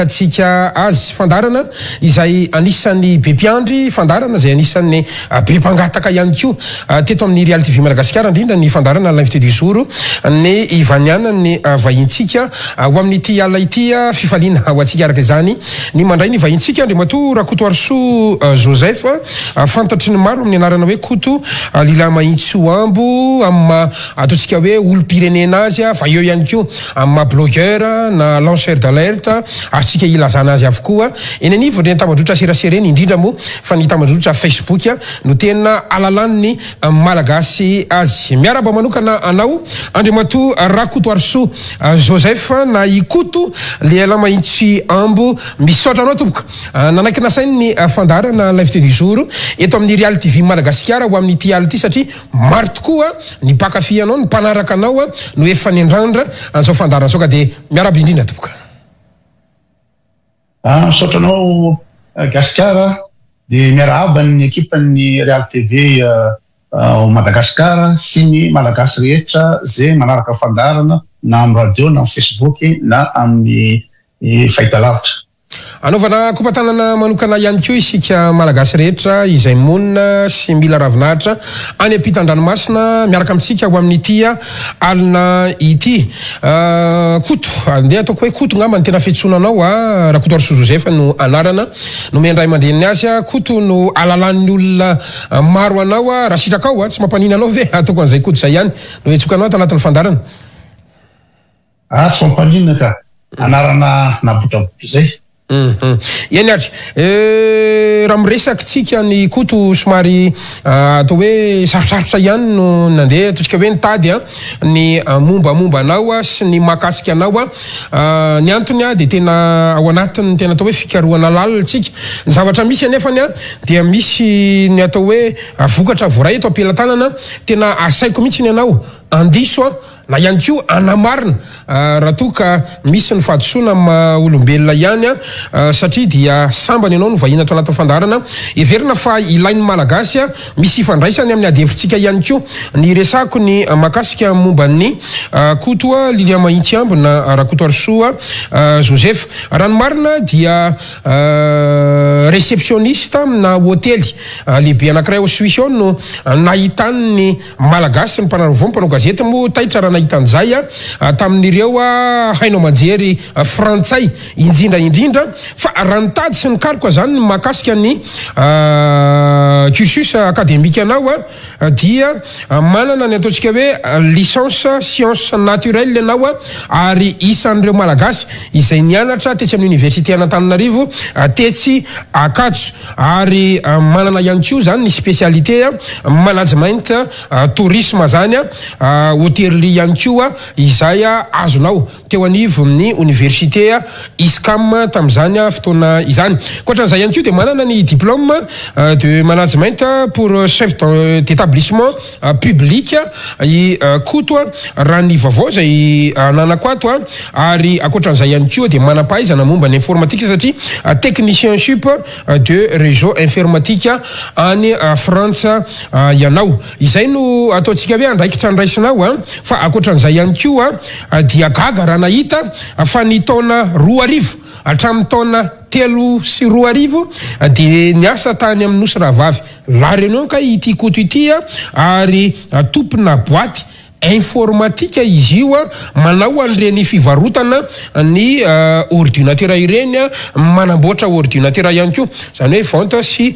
andraisantsika azy. Fandaharana izay anisan'ny be mpiandry, fandaharana izay anisan'ny be mpangataka ihany koa teto amin'ny Real TV Madagasikara, indrindra ny fandaharana L'invité du jour, ny ivanianan'ny vahintsika ho amin'ity alina ity. Fifaliana ho antsika araka izany ny mandray ny vahintsika, Andriamatoa Rakotoarisoa Joseph, fantatry ny maro amin'ny anarana hoe Koto Lilahy Mahitsoambo, amin'ny maha ataontsika hoe olom-pirenena azy, fa eo ihany koa amin'ny maha blogueur na lanceur d'alerte, azontsika ilazana azy avokoa eny anivon'ireny tambajotra serasera ireny, indrindra moa fa ny tambajotra Facebook no tena ahalalan'ny Malagasy azy. Miarahaba manokana anao Andriamatoa Rakotoarisoa Joseph na i Koto lehilahy mahitsy ambo. Misaotra anao tompoko nanaiky nasain'ny fandaharana L'invité du jour eto amin'ny Real TV Madagasikara ho amin'ity alina ity satria maro tokoa ny mpankafy anao, ny mpanaraka anao no efa niandrandra an'izao fandaharana izao ka dia miarahaba indrindra tompoko. Misaotra anao Gasikara dia miarahaba ny ekipan'ny Real TV ao Madagascar sy ny Malagasy rehetra ze manaraka fandaharana na amin'ny radio na amin'ny Facebook na amin'ny fahitalavitra. Anaovana kopa-tanana manokana ihany koa isika Malagasy rehetra izay monina sy mila ravinahitra any ampitan-dranomasina miaraka amintsika ho amin'ity alina ity. Koto, andeha ataoko hoe Koto ngamba ny tena fiantsoana anao a, Rakotoarisoa Joseph no anarana nomen-dray aman-dreniny azy a, Koto no ahalalan'ny olona maro anao a, raha sitrakao a, tsy mampanina anao ve ataoko an'izay Koto izay ihany no iantsoako anao ato anatin'ny fandaharana? Ah tsy mampaninona ka, anarana nabotrabotra izay. Hum eny ary eh, raha miresaka tsika ny Koto somary atao hoe sarotrarotra ihany no nandeha ataontsika hoe nitady an ny mombamomba anao sy ny mahakasika anao an, ny antony an dia tena ao anatin'ny tena atao hoe fikarohana lalina tsika, ny zavatra misy anefany an dia misy ny atao hoe vokatra voaray eto am-pelatanana, tena asaiko mihitsy ny anao andiso an. Na ihany koa hanamarina raha toa ka misy ny fahadisoana amin'ny maha olombelona ihany satria dia sambany ianao no vahiny ato anatin'ny fandaharana. Heverina fa ilain'ny Malagasy misy ifandraisany amin'ny adihevitsika ihany koa ny resako ny mahakasika momba an'i Koto Lilian Mahintsiambo na Rakotoarisoa Joseph. Raha ny marina dia réceptionniste amina hotely lehibe anankiray ao Suisse ao no nahitany ny Malagasy ny mpanara-vaovao, ny mpanao gazety moa taitra raha nahita an'izay tamin'ireo haino aman-jery frantsay indrindra indrindra fa raha nitady sy nikaroka izany ny mahakasika ny cursus académique anao dia manana ny ataontsika hoe licence sciences naturelles ianao ary isan'ireo Malagasy izay nianatra tetsy amin'ny université an'Antananarivo tetsy Ankatso. Ary manana ihany koa zany ny spécialité management tourisme zany hôtellerie ihany koa izay azonao teo anivon'ny oniversite ISCAM tamin'izany fotoana izany. Ankoatran'izay ihany koa dia manana ny diplôme de management pour chef d'établissement public i Koto raha ny vaovao izay ananako ato ary ankoatran'izay ihany koa dia manam-pahaizana momba ny informatique satria technicien sup de réseau informatique any Frantsa ianao. Izay no ataontsika hoe andraikitra andraisinao fa ankoatran'izay ihany koa dia gaga raha nahita fa ny taona 2000 hatramin'ny taona 2003 dia niasa tany amin'ny Nosy Rahavavy La Réunion kay ity Koto ity ary tompona boaty informatika izy io manao an'ireny fivarotana ny ordinateur ireny, manamboatra ordinateur ihany koa, izany hoe vente sy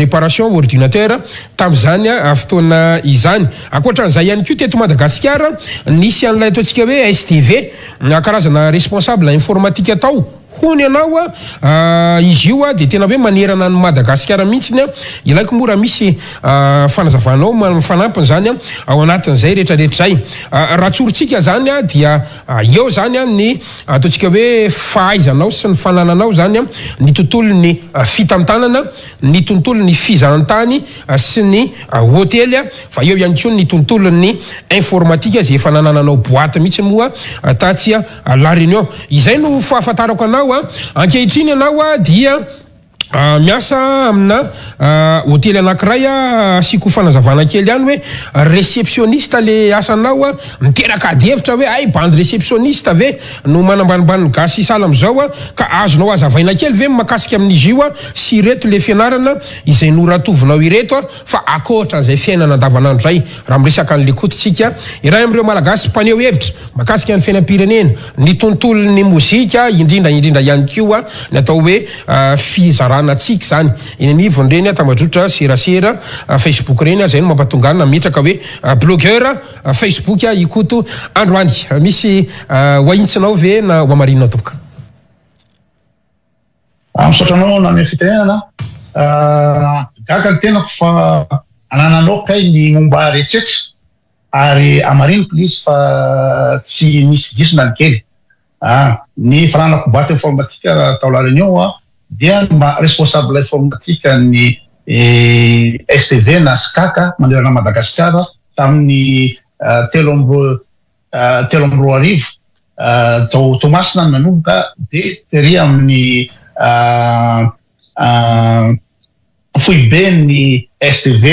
réparation ordinateur tamin'izany fotoana izany. Ankoatran'izay ihany koa teto Madagasikara nisy an'ilay ataontsika hoe SDV, karazana responsable informatique tao. Hono ianao a, izy io dia tena hoe manerana an'i Madagasikara mihitsiny a, ilaiko moa raha misy fanazavanao fanampiny izany ao anatin'izay rehetra rehetra izay. Raha tsorintsika izany dia eo izany ny ataontsika hoe fahaizanao sy ny fanananao izany ny tontolon'ny fitantanana, ny tontolon'ny fizahantany sy ny hotely fa eo ihany koa ny tontolon'ny informatika izay efa nanananao boite mihitsy moa tatsy La Réunion. Izay no fahafantarako anao a. Ankehitriny ianao dia Miasa amina hotely anankiray asiako fanazavana kely ihany hoe receptionniste le asanao a, miteraka ady hevitra hoe hay bandy receptionniste ve no manambanimbany ny gasy sahala amizao a, ka azonao azavaina kely ve ny makasika amin'izy io a sy ireto le fianarana izay noratovinao ireto a fa akoatra an'izay fiainana andavanandro zay raha miresaka an'i Lekoto tsika iray amin'ireo malagasy mpaneho hevitra makasika ny fiainam-pirenena, ny tontolon'ny mozika indrindra indrindra ihany koa ny atao hoe fizarana tsiky izany eny anivon'ireny tambajotra serasera Facebook ireny, izay no mampatonga ahy nametraka hoe blogueur Facebook i Koto androany. Misy ho ahintsinao ve na ho hamarininao tompoko? Misaotra anao nanome fitenenana. Gaga ny tenako fa anananao kay ny momba ahy rehetrretra ary hamariniko ilay izy fa tsy misy diso na ny kely. Ny fananako boite informatique tao La Réunion dia mba responsable informatique ny STV na SCAC manerana an'i Madagasikara tamin'ny 2003 tao Toamasina no nanomboka dia tery amin'ny foiben'ny STV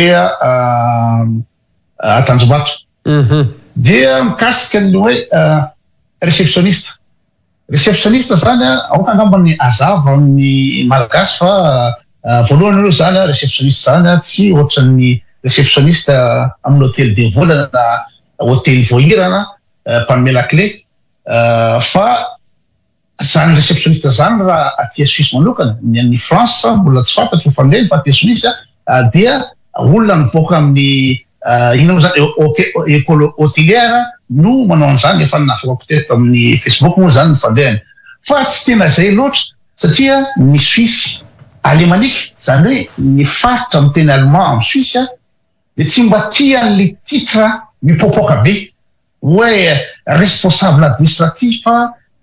Tanjombato. Dia mikasika ny hoe receptionniste. Receptionniste zany aoka angamba ny hazava amin'ny Malagasy fa voalohany aloha zany receptionniste zany tsy ohatran'ny receptionniste amin'ny hotely Devolana na hotely Voahirana mpanome lakile fa Zany receptionniste zany raha aty Suisse manokana, ny any France mbola tsy fantatro fa leny fa aty Suisse dia olona mivoaka amin'ny inona moa zany école hotelière no manao an'izany, efa navoakako teto amin'ny Facebook moa zany ny fandehany fa tsy tena zay loatra satria ny Suisse alémanique zany hoe ny faritra miteny allemand amin'ny Suisse dia tsy mba tia an'le titre mipoapoaka be. hoe responsable administratif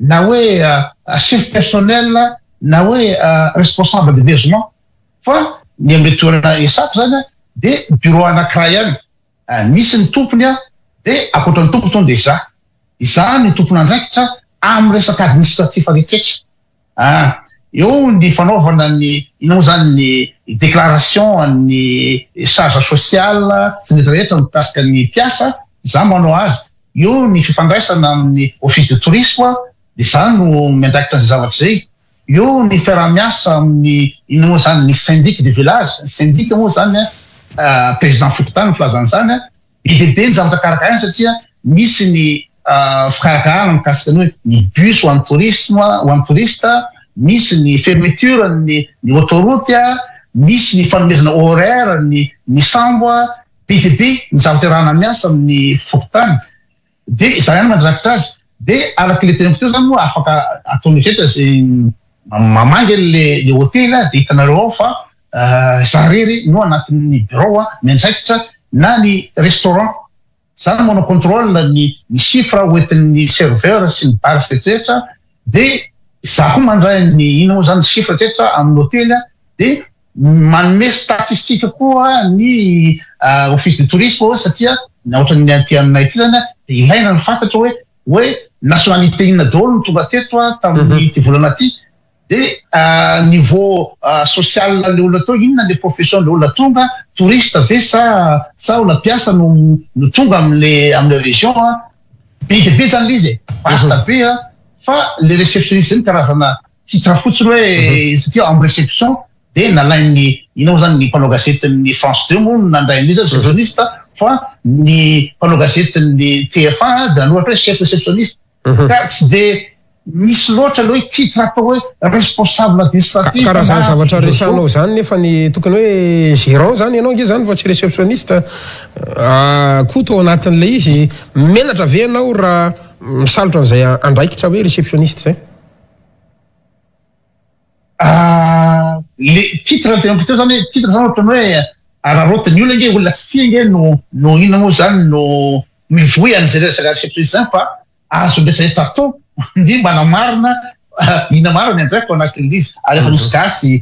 na hoe chef personnel na hoe responsable d'hebergement fa ny amin'ilay toerana ESAP zany dia bureau anankiray ihany, misy ny tompony dia ankoatra ny tompony tonga dia izaho, izaho no tompon'andraikitra amin'ny resaka administratif rehetra. Ah, eo ny fanaovana ny inona moa zany ny déclaration an'ny charge sociale sy ny rehetra mikasika ny mpiasa, za manao azy, eo ny fifandraisana amin'ny office de tourisme de za no miandraikitra an'izay zavatra izay, eo ny fiaraha-miasa amin'ny inona moa zany ny syndic de village, ny syndic moa zany président fokontany ny filazana an'izany, Be dia be ny zavatra karakaraina satria misy ny fikarakarana mikasika ny hoe ny bus ho an'ny tourisme, ho an'ny touriste, misy ny fermeture ny ny autoroute, misy ny fanomezana horaire ny ny sambo, be dia be ny zavatra iarahana miasa amin'ny fokontany. Dia izaho ihany mandrakitra azy. Dia araka ilay teniko teo izany moa afaka atao mieritreritra izay mamangy an'ilay hotely dia hitanareo ao fa Za rery no anatin'ny birao miandraikitra na ny restaurant. Za no manao controle ny ny chiffre hoentin'ny serveur sy ny bar rehetra de za koa mandray ny inona moa zany chiffre rehetra amin'ny hotely de manome statistique koa ny office de tourisme hoe satria na ohatran'ny aty aminay aty zany de ilaina ny fantatra hoe hoe nationalité inona daholo no tonga teto tamin'ity volana ity. De niveau social le olona teo inona le profession le olona tonga, touriste ve sa sa olona mpiasa no no tonga amle amle région a, be dia be zany le izy e, vaste be a, fa le réceptionniste zay ny karazana titre fotsiny hoe satria am réception de nalain'ny inona moa zany ny mpanao gazetin'ny France 2 moa no nandray an'izy réceptionniste fa ny mpanao gazetin'ny TF1 de nanoratra hoe chef réceptionniste Ka tsy dia misy loatra ilay hoe titre atao hoe responsable administratif Ka raha zany zavatra resahanao zany nefa ny tokony hoe gérant zany ianao ange zany fa tsy réceptionniste Koto ao anatin'ilay izy, menatra ve ianao raha misalotra an'izay andraikitra hoe réceptionniste zay? Le titre teneniko teo zany hoe titre zany ohatran'ny hoe araraotin'ny olona ange, olona tsy tia ange no no inona moa zany no mivoy an'izay resaka réceptionniste zany fa azo rehetrarehetra atao ndry mba anamarina inona marina ny andraikiko anatin'ilay izy ary efa nisy gasy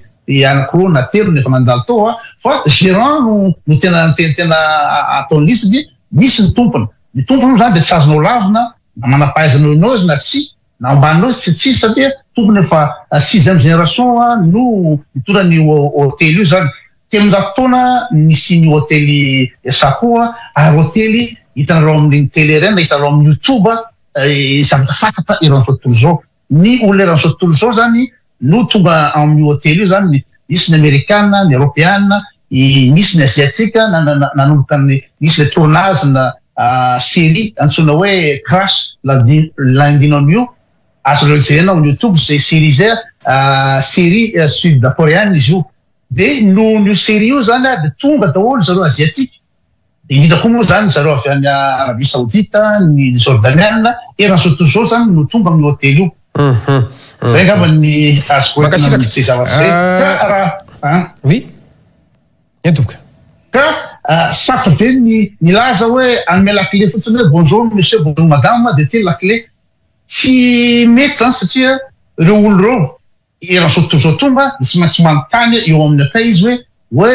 anankiroa na telo no efa nandalo tao a fa gérant no no tena tena ataon'ny izy satria misy ny tompony, ny tompony moa zany dia tsy azonao lavina na manam-pahaizana noho ianao izy na tsia. na ambany loatra tsy tsisy satria tompony efa sixième génération no mitondra ny hotely io zany. 300 taona nisian'io hotely Sakoa ary hotely hitanareo amin'ny télé ireny na hitanareo amin'ny youtube zavatra fantatra eran'izao tontolo izao. Ny olona eran'izao tontolo izao zany no tonga amin'io hotely io zany, nisy ny amerikana, ny eropeana, nisy ny asiatika, nanomboka ny nisy le tournage na série antsoina hoe Crash Landing on You, azonareo jerena ao amin'ny youtube izay série izay, série sud coréenne izy io. Dia noho io série io zany dia tonga daholo zareo asiatique, dia indrindra koa moa zany zareo avy any Arabie Saoudite, ny Jordaniana, eran'izao tontolo izao zany no tonga amin'io hotely io. Zay angamba ny azoko entina amin'izay zavatra izay. Ka raha an. Oui. Eny tompoko. Ka sarotra be ny milaza hoe hanome lakile fotsiny hoe bonjour monsieur, bonjour madame dia ity ny lakile. Tsy mety zany satria ireo olona ireo Eran'izao tontolo izao tonga dia tsy maintsy manontany eo amin'ny accueil izy hoe hoe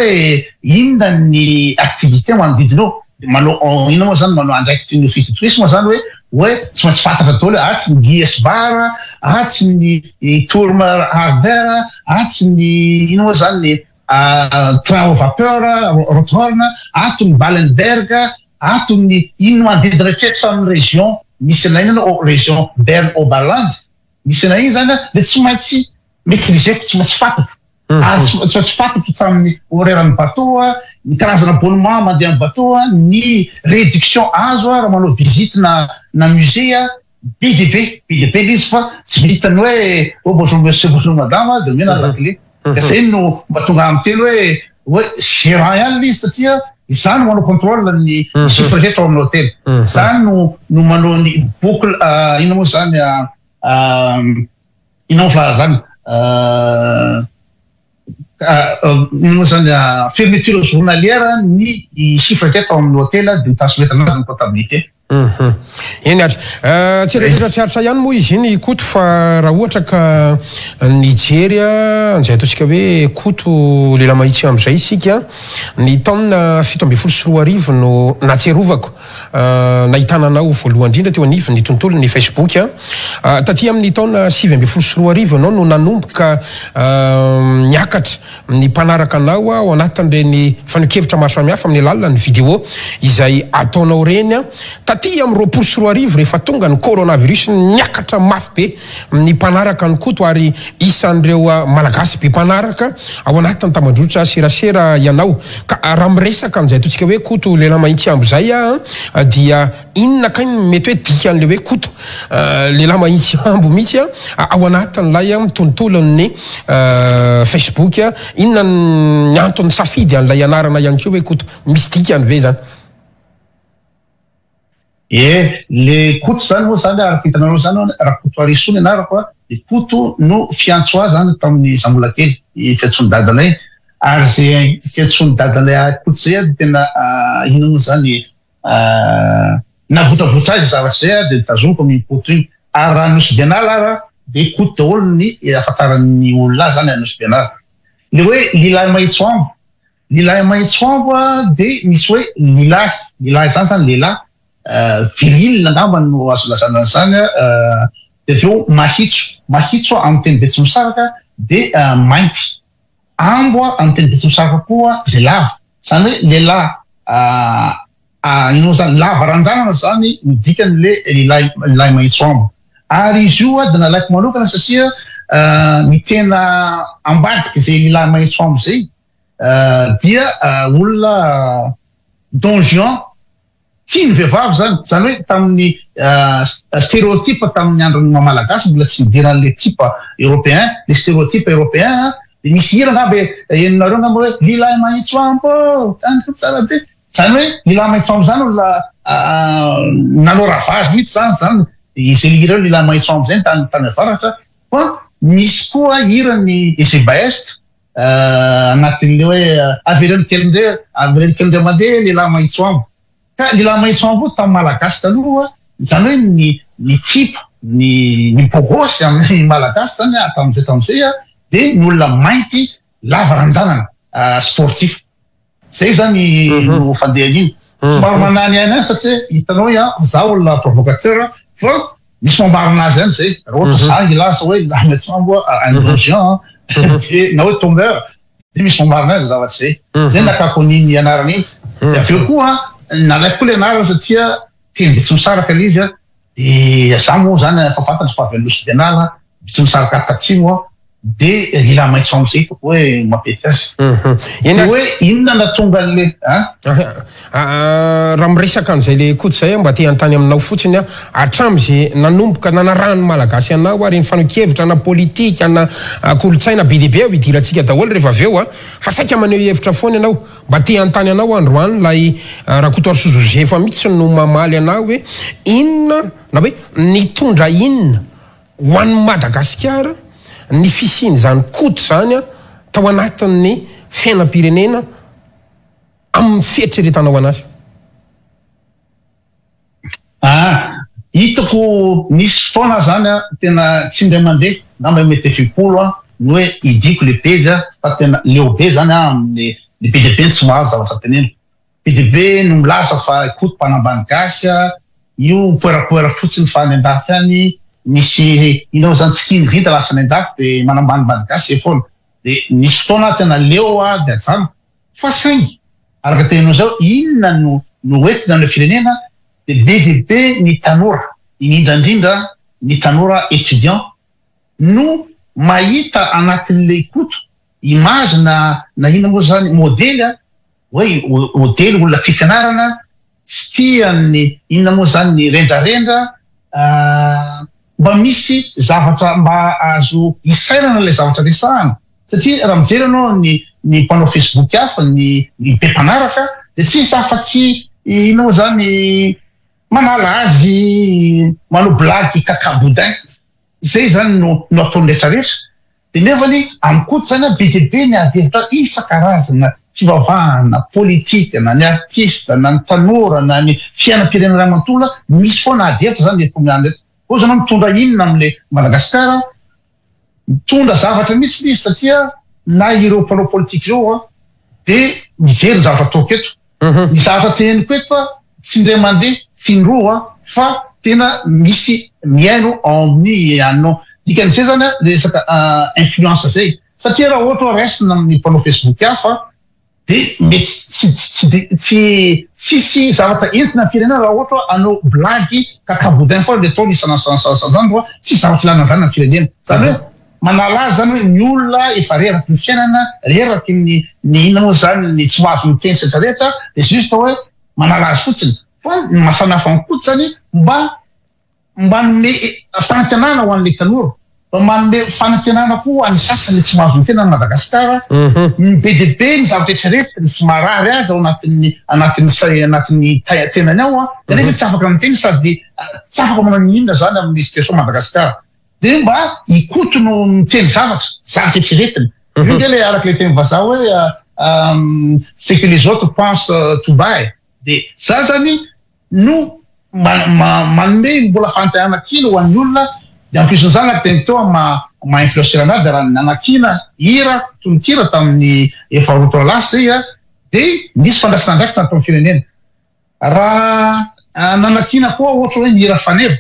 inona ny activité manodidina eo, dia manao inona moa zany manao andraikitry ny office du tourisme zany hoe hoe tsy maintsy fantatra daholo hoe atsy ny Guies Bar, atsy ny Tourm Harder, atsy ny inona moa zany ny train au vapeur Rothorn, ato ny Ballenberg, ato ny inona manodidina rehetra amin'ny région misy anay iny région Bern Oberland. Misy anay iny zany a, dia tsy maintsy maitriser-ko, tsy maintsy fantatro. Ary tsy maintsy fantatro hatramin'ny horaire-n'ny bateau, ny karazana abonnement mandeha amin'ny bateau, ny réduction azo raha manao visite na na musée, be dia be, be dia be ilay izy fa tsy vitan'ny hoe oh bonjour monsieur, bonjour madame dia omena ny lakile. Dia zay no mba tonga ahy miteny hoe hoe gérant ihany ilay izy satria izaho no manao contrôle ny chiffre rehetra ao amin'ny hôtel. Izaho no no manao ny boucle inona moa izany inona moa filazana izany inona moa izany fermeture journalière ny chiffre rehetra ao amin'ny hôtel dia mi-transmettre anazy ny comptabilité. Hum. Eny ary. Tsy rehetra tsy aritra ihany moa izy iny Koto fa raha ohatra ka nijery an'izay ataontsika hoe Koto lehilahy mahitsy amin'izay isika, ny taona 2017 no nahatsiarovako nahitana anao voalohany indrindra teo anivon'ny tontolon'ny Facebook. Taty amin'ny taona 2019 ianao no nanomboka niakatra ny mpanaraka anao ao anatin'ireny fanehoan-kevitra maro samihafa amin'ny alalan'ny vidéo izay ataonao ireny. Taty amin'ny 2020 rehefa tonga ny coronavirus niakatra mafy be ny mpanaraka an'i Koto ary isan'ireo Malagasy be mpanaraka ao anatin'ny tambandrotra serasera ianao. Ka raha miresaka an'izay ataontsika hoe Koto lehilahy mahitsy ambo izay aho dia Inona kay no mety hoe dikan'ilay hoe Koto lehilahy mahitsy hambo mihitsy ao anatin'ilay tontolon'ny Facebook? Inona ny antony safidy an'ilay anarana ihany koa hoe Koto? Misy dikany ve izany? Ie, le Koto zany moa zany araka hitanareo zany hono Rakotoarisoa ny anarako a, de Koto no fiantso ahy zany tamin'ny za mbola kely, fiantson'i dadanay, ary ze fiantson'i dadanay ahy Koto zay de tena inona moa zany Navotravotra ahy izay zavatra izay dia notazomiko amin'iny Koto iny. Ary raha Nosy Benala ara dia Koto daholo ny ahafantaran'ny olona ahy izany any Nosy Benala. Ilay hoe lilahy mahitso ambo. Lilahy mahitso ambo dia misy hoe lilahy, lilahy izany izany lehilahy, viril angamba no azo ilazana an'izany, dia avy eo mahitso, mahitso amin'ny teny betsimisaraka dia mainty. Ambo amin'ny teny betsimisaraka koa dia lava. Izany hoe lehilahy inona izany, lava ranjanana izany no dikan'ilay lehilahy lehilahy mahitso ambo. Ary izy io dia nalaiko manokana satria ny tena ambadik'izay lehilahy mahitso ambo izay dia olona Don Juan. Tia ny vehivavy zany, zany hoe tamin'ny stereotype tamin'ny andron'ny maha malagasy mbola tsy nidiran'le type européen, le stereotype européen dia misy hira angamba henonareo angamba hoe lilahy mahitso ambo, tany ko tsara be, zany hoe lilahy mahitso ambo zany olona nanao ravage mihitsy zany zany izay hira eo lilahy mahitso ambo zay tany tany avaratra fa misy koa hiran'ny Ezebaest anatin'ilay hoe avereno kely indray, avereno kely indray mandeha lehilahy mahitso ambo. Ka lehilahy mahitso ambo tamin'ny Malagasy taloha, izany hoe ny ny type, ny ny bogosy amin'ny Malagasy zany tamin'izay tamin'izay dia ny olona mainty lava ranjanana, sportif. Zay zany no fandehan'iny. Somary manahy ny aina satria hitanao hoe za olona provocateur fa. Misy mambarana azy ihany zay. Raha ohatra za hilaza hoe Lehilahy-Maitsoambo Indonesian dia na hoe tombeur dia misy mambarana azy zavatra zay. Zay nakako an'iny anarana iny. Dia avy eo koa nalaiko koa le anarana satria teny Betsimisaraka le izy dia za moa zany efa fantatro fa avy any Nosy Benala, Betsimisaraka tatsimo aho. De lila maitso amzay hitako hoe mampety azy. De hoe inona natonga anle an? Raha miresaka an'izay le Koto zay aho mba te hanontany aminao fotsiny aho, hatramin'izay nanomboka nanarahan'ny Malagasy anao ary ny fanehoan-kevitra na politika na kolontsaina be dia be aho hidirantsika daholo rehefa avy eo an, fa saika maneho hevitra foana ianao, mba te hanontany anao aho androany ilay Rakotoarisoa Joseph mihitsy no mamaly anah hoe inona na hoe nitondra inona Ho an'i Madagasikara, ny fisian'izany Koto izany tao anatin'ny fiainam-pirenena amin'ny fieritreretanao anazy. Ah, hitako nisy fotoana aho zany tena tsy indray mandeha, angamba mety efa impolo aho ny hoe idiko le pejy fa tena leo be zany aho amin'ny le be dia be ny tsy mahazo zavatra teneniko. Be dia be no milaza fa i Koto mpanambany gasy a, io poerapoera fotsiny fa any andafy any misy inona moa zany tsiky vita lasa any andafy de manambanimbany gasy zay foana. De nisy fotoana aho tena leo aho de ajanoko. Fa saingy araka teninao zao inona no no entina amin'ilay firenena de be dia be ny tanora indrindra indrindra ny tanora étudiant no mahita anatin'ilay Koto image na na inona moa zany modely a, hoe modely olona tia fianarana, tsy tia ny inona moa zany ny rendrarendra, mba misy zavatra mba azo isainana ilay zavatra resahana satria raha mijery ianao ny ny mpanao facebook hafa ny ny be mpanaraka dia tsy hita afa-tsy inona moa zany manala azy manao blague caca boudin zay zany no no ataony retraretra. Dia nefany amiko koa zany be dia be ny ady hevitra isan-karazana, fivavahana, politika, na ny artiste, na ny tanora, na ny fiainam-pirenena iray manontolo, misy foana ady hevitra zany eto aminay eto. Ozy anao mitondra inona amin'le Madagasikara? Mitondra zavatra mihitsy izy satria na ireo mpanao politika ireo dia mijery ny zavatra ataoko eto. Ny zavatra teneniko eto a, tsy indray mandeha, tsy indroa fa tena misy mihaino ao amin'ny anao. Dikan'izay zany a, resaka influence zay. Satria raha ohatra hoe raisina amin'ny mpanao Facebook hafa dia mety tsy tsy de tsy tsisy zavatra entina amin'ny firenena raha ohatra hoe hanao blague caca boudin foana dia ataony isan'andro isan'andro isan'andro, tsisy zavatra ilana an'izany amin'ny firenena. Izany hoe Manala azy zany hoe ny olona efa reraky ny fiainana, reraky ny ny inona moa zany ny tsy mahazo miteny sy rehetra rehetra de juste hoe manala azy fotsiny. Fa ny mahasamihafa an'i Koto zany mba manome fanantenana ho an'le tanora, mba manome fanantenana koa ho an'ny sasany tsy mahazo miteny any Madagasikara, ny be dia be ny zavatra eritreretiny sy marary azy ao anatin'ny anatin'ny say anatin'ny tenany ao an, kanefa tsy afaka miteny sady tsy afaka manao n'inona zany amin'ny situation Madagasikara. Dia mba i Koto no miteny zavatra, zavatra eritreretina. Io nge le araka le teny vazaha hoe ce que les autres pensent tout bas e. Dia za zany no manome mbola fanantenana kely ho an'ny olona, dia en plus n'izany araka teny teo amin'ny maha influenceur anah dia raha nanakiana hira, tononkira tamin'ny efa roa taona lasa izay dia nisy fandraisana andraikitra nataon'ny firenena. Raha nanakiana koa ohatra hoe ny hira faneva,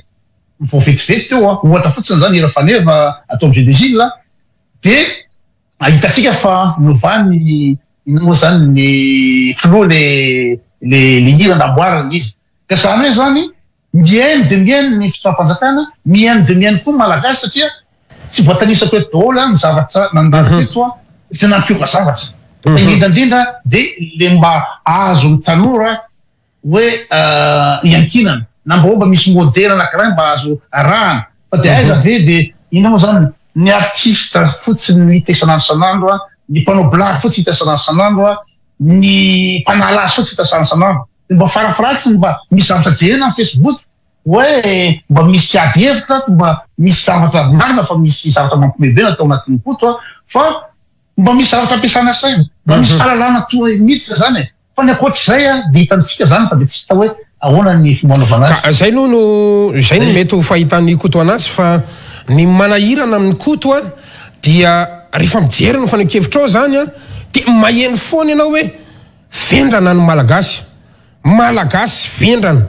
vao vetivety teo an, ohatra fotsiny izany hira faneva atao amin'ny Jeux des Îles dia hitantsika fa novany inona moa izany ny filoha le le le hira namboarina izy. Ka izany hoe izany Mihaino dia mihaino ny fitondram-panjakana, mihaino dia mihaino koa ny Malagasy satria tsy voatanisako eto daholo ny zavatra nandalo teto izay nampiova zavatra. Fa indrindra indrindra dia le mba azon'ny tanora hoe iankinana na mba hoe mba misy modely anankiray mba azo arahana. Fa dia aiza ve dia inona moa izany ny artiste fotsiny no hita isan'andro isan'andro, ny mpanao blague fotsiny hita isan'andro isan'andro, ny mpanala azy fotsiny hita isan'andro isan'andro. Mba farafaratsiny mba misy zavatra jerena amin'ny Facebook hoe mba misy ady hevitra ato, mba misy zavatra marina fa misy zavatra mampiomehy be natao anatin'ny Koto a, fa mba misy zavatra ampiasana saina, mba misy fahalalana toa miditra zany e. Fa ny ankoatr'izay a dia hitantsika zany fa dia tsy hita hoe ahoana ny fomba anaovana azy. Ka zay aloha no zay no mety ho fahitan'i Koto anazy fa ny manahirana amin'i Koto a dia rehefa mijery ny fanehoan-kevitrao zany a dia maheno foana ianao hoe Vendrana ny Malagasy. Malagasy vendrana.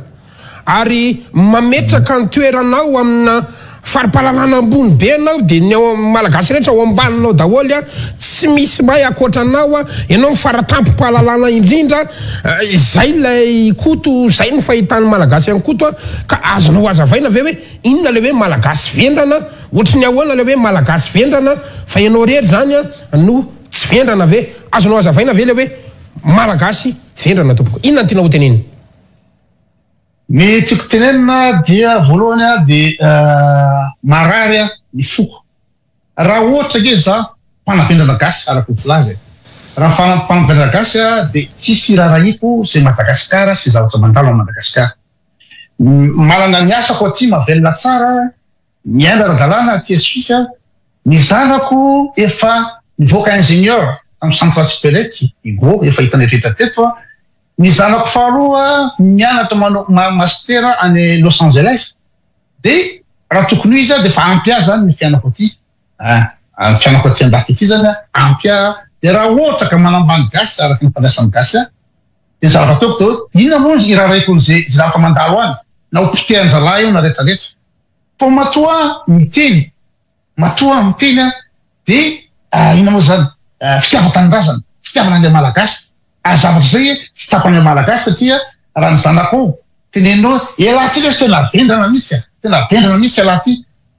ary mametraka ny toeranao amina fari-pahalalana ambony be ianao dia ny ao malagasy rehetra ao ambaninao daholo a, tsy misy mahay ankoatra anao a, ianao no faratampom-pahalalana indrindra, izay ilay Koto, izay no fahitan'ny malagasy an'i Koto a, ka azonao hazavaina ve hoe inona ilay hoe malagasy vendrana, ohatry ny ahoana ilay hoe malagasy vendrana, fa ianao irery izany a no tsy vendrana ve, azonao hazavaina ve ilay hoe malagasy vendrana tompoko, inona no tianao hotenenina? Ny tiako tenenina dia voalohany aho dia marary aho ny foko. Raha ohatra ange za mpanavendrana gasy araka ny filaza e. Raha mpanavendrana gasy aho dia tsisy iraharahiako izay Madagasikara sy zavatra mandalo any Madagasikara. Manana ny asako aty mahavelona tsara, miaina ara-dalàna aty Suisse aho. Ny zanako efa nivoaka ingénieur tamin'ny Centrale Supélec, Hugo efa hitanay rehetra teto. Ny zanako faharoa mianatra manao master any Los Angeles dia raha tokony ho izy dia efa ampy ahy zany ny fiainako aty ah, ny fiainako aty andafy aty zany ampy ahy dia raha ohatra ka manambany gasy araka ny fandraisan'ny gasy ahy dia ny zavatra ataoko dia hoe inona moa ny iraraiko an'izay zavatra mandalo any na ho potehan-drahalahy io na rehetra rehetra fa matoa miteny Matoa miteny aho dia inona moa izany? Fitiavan-tanindrazana, fitiavana an'ilay Malagasy. Ary zavatra izay tsy tsapan'ilay Malagasy satria raha ny zanakao teneninao hoe elah ty lesy tena vendrana mihitsy a, tena vendrana mihitsy elah ty.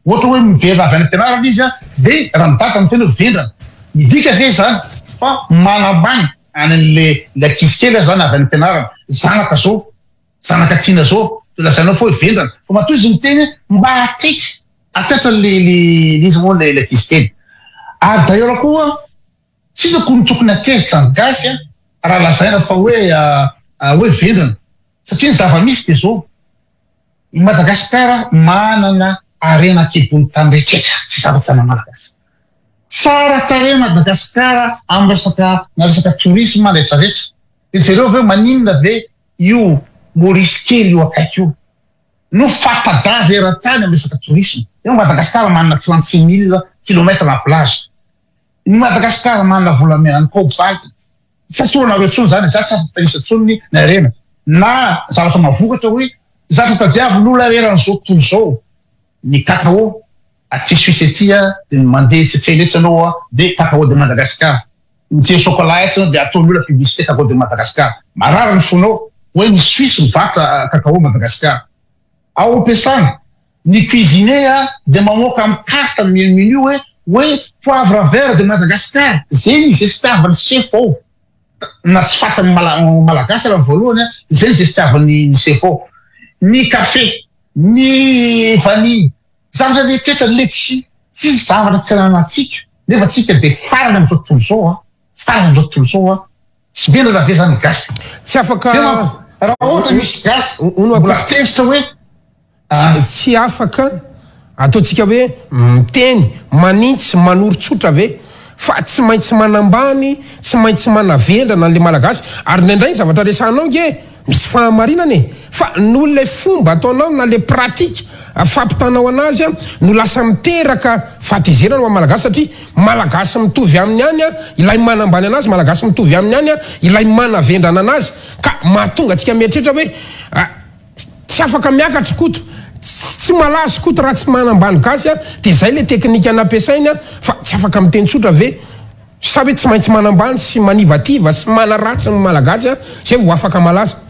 Ohatra hoe miverina avy any am-pianarana izy dia raha ny dada miteny hoe vendrana. Midika ve izany fa manambany an'ilay ankizy kely aho izany avy any am-pianarana? Zanaka zao, zanaka tiana zao dia lazainao fa hoe vendrana. Fa matoa izy miteny mba hataitra. Hatraiza le le iza moa le ankizy kely. Ary d'ailleurs koa tsy hitako ny tokony hatezitra ny gasy a raha lazaina fa hoe hoe vendrana satria ny zava-misy dia zao i Madagasikara manana harena an-kibon'ny tany rehetra tsy zavatra na malagasy. Tsara tarehy Madagasikara amin'ny resaka na resaka tourisme rehetra rehetra. Dia jereo ve maninona ve io Maurice kely io akaiky io. no fanta-daza eran-tany amin'ny resaka tourisme. Eo Madagascar manana 36 mille kilomètre na plage. Ny Madagascar manana volamena, ny cobalt. Tsy atoro anareo intsony izany, za tsy afaka mitanisa intsony ny harena. Na zavatra mahavokatra hoy, zavatra tadiavin'olona eran'izao tontolo izao, ny cacao. Aty Suisse aty dia mandeha etsy an-tsena etsy ianao dia cacao de Madagascar. Mijery chocolat etsy ianao dia ataon'olona publicité cacao de Madagascar. Marary ny fonao hoe ny Suisse mivarotra cacao Madagascar. Ao am-piasana, ny cuisinier dia mamoaka amin'ny carte ny menu hoe hoe poivre vert de Madagascar. Izay ny zestiavan'ny chef ao. Na tsy fatan'ny Malagasy raha voalohany, izay ny zestiavan'ny chef ao. Ny café, ny vanille. Zavatra rehetra le tsy tsisy zavatra tsy ananantsika nefa tsika de farany amzao tontolo zao a, farany amzao tontolo zao a, tsy vendrana ve zany gasy? Tsy afaka Zay manko raha ohatra misy gasy mbola tezitra hoe a. Tsy afaka ataontsika hoe miteny, manintsy, manoro-tsotra ve fa tsy maintsy manambany, tsy maintsy manavendrana an'le malagasy ary indraindray ny zavatra resahanao nge Misy fahamarinana e! Fa noho ilay fomba ataonao na le pratique fampitanao anazy no lasa miteraka fahatezerana ho an'ny Malagasy satria Malagasy mitovy aminy ihany ilay manambany anazy, Malagasy mitovy aminy ihany ilay manavendrana anazy ka mahatonga antsika mieritreritra hoe tsy afaka miakatra Koto, tsy malaza Koto raha tsy manambany gasy dia izay le teknika nampiasainy fa tsy afaka miteny tsotra ve? Sa hoe tsy maintsy manambany sy manivativa sy manaratsy ny Malagasy zay vao afaka malaza?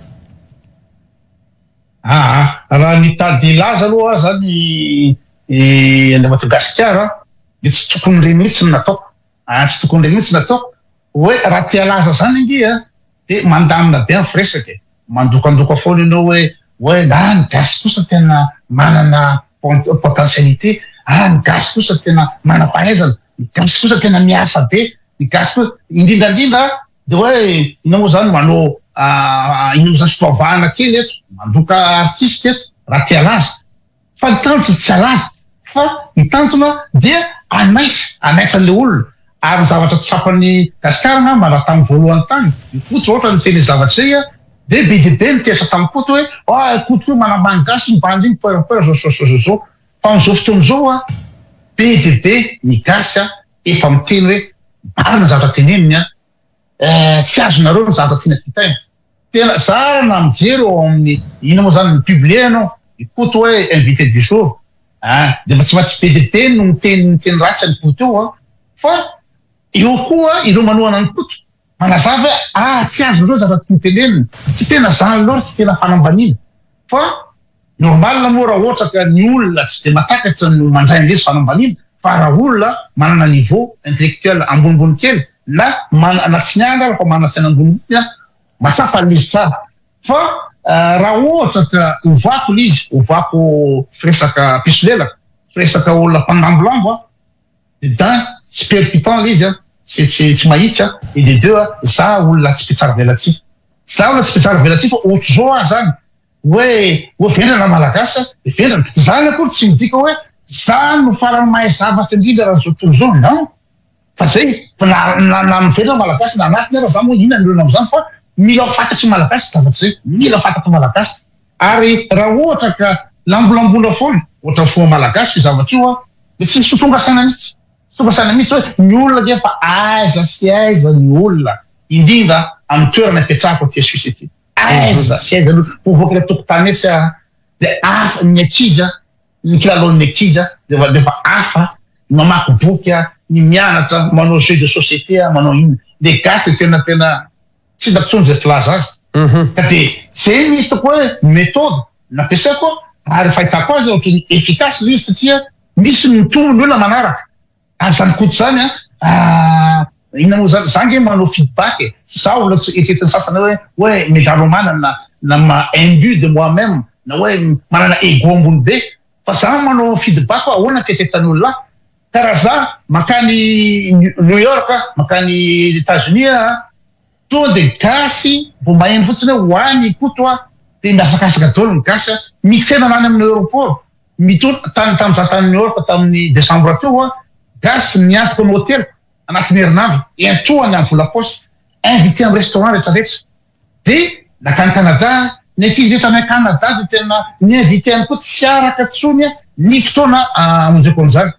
Aa raha nitady hilaza aloha aho zany Andriamatoa Gasikara dia tsy tokony ireny mihitsy no nataoko, aa tsy tokony ireny mihitsy no nataoko hoe raha te halaza zany ange a dia mandamina be ny firesaka e, mandokandoka foana ianao hoe hoe ah ny gasy kosa tena manana potentialité, ah ny gasy kosa tena manam-pahaizana, ny gasy kosa tena miasa be, ny gasy kosa, indrindra indrindra dia hoe inona moa zany manao inona moa zany fivavahana kely eto, mandoka artiste eto raha te halaza. Fa ny tanjona tsy halaza fa ny tanjona dia hanaitra, hanaitra an'ilay olona. Ary ny zavatra tsapan'i Gasikara angamba raha tamin'ny voalohany tany, i Koto ohatra niteny izay zavatra izay dia be dia be ny tezitra tamin'i Koto hoe ah i Koto koa manambany gasy iny bandy iny poera poera zao zao zao zao. Fa amin'izao fotoana izao be dia be ny gasy efa miteny hoe marina ny zavatra teneniny an, tsy azonareo ny zavatra tiana kitaina. Tena zara na mijery ao amin'ny inona moa zany mi-publier ianao, i Koto hoe invité du jour ah, dia efa tsy maintsy be dia be no miteny miteny ratsy an'i Koto eo an, fa eo koa ireo manohana an'i Koto manazava hoe ah tsy azon'ireo zavatra tiany tenenina, tsy tena zany loatra, tsy tena fanambaniana fa normal moa raha ohatra ka ny olona tsy dia matakatra no mandray an'ilay izy fanambaniana fa raha olona manana niveau intellectuel ambonimbony kely na manana tsy niangana ary fa manana saina ambonimbony an, Masafa le izy tsara fa raha ohatra ka ovako le izy, ovako firesaka mpisolelaka, firesaka olona mpangambolambo an, de d'un tsy percutant le izy an, tsy tsy tsy mahitsy an, et de deux an, za olona tsy mpitsara velatsihy, za olona tsy mpitsara velatsihy fa ohatr'izao aho zany hoe hoe vendrana malagasy an, de vendrana, zany akory tsy midika hoe za no farany mahay zavatra indrindra raha zao tontolo zao, non. Fa zay, fa na na na miverina ny Malagasy na anatiny ara za moa inona ny olana amizany fa mila ho fantatry ny Malagasy zavatra zay, mila fantatry ny Malagasy. Ary raha ohatra ka lambolamboina foana ohatra ny fomba Malagasy io zavatra io an, de tsy misy ho tonga saina mihitsy, tsy tonga saina mihitsy hoe ny olona ange fa aiza sy aiza ny olona, indrindra amin'ny toerana ipetrahako aty Suisse aty, aiza sy aiza ny olona, voavoaka eny an-tokotany etsy aho de hafa ny ankizy an, Ny kilalaon'ny ankizy dia efa dia efa hafa, ny mamaky boky, ny mianatra, manao jeux de société, manao inona. Le gasy dia tena tena tsy hitako intsony izay filaza azy. Ka dia izay ny hitako hoe méthode nampiasaiko ary fahitako azy ohatran'ny efficace ilay izy satria misy mitombo ny olona manaraka. Ary zany Koto zany an, inona moa zany, za nge manao feedback e, tsy za olona tsy eritreretin'ny sasany hoe hoe megalomane na na ma imbu de moi même na hoe manana ego ambony be, fa za manao feedback hoe ahoana ny fieritreretan'ny olona ahy, ka raha za mankany New York, mankany Etats Unis aho, tonga de gasy vao maheno fotsiny hoe ho any i Koto an, de mihazakazaka daholo ny gasy an, mitsena anah any amin'ny aeroport. Mitondra, tany tamin'ny za tany New York tamin'ny décembre teo aho, gasy niantoka ny hoteliko anatin'ny herinandro, iantohany amin'ny vola paosy, invité amin'ny restaurant rehetra rehetra. Dia nankany Canada, ny ankizy rehetra any Canada dia tena ni-invité ihany koa, tsy araka intsony ny fotoana hamonjeko an'izany.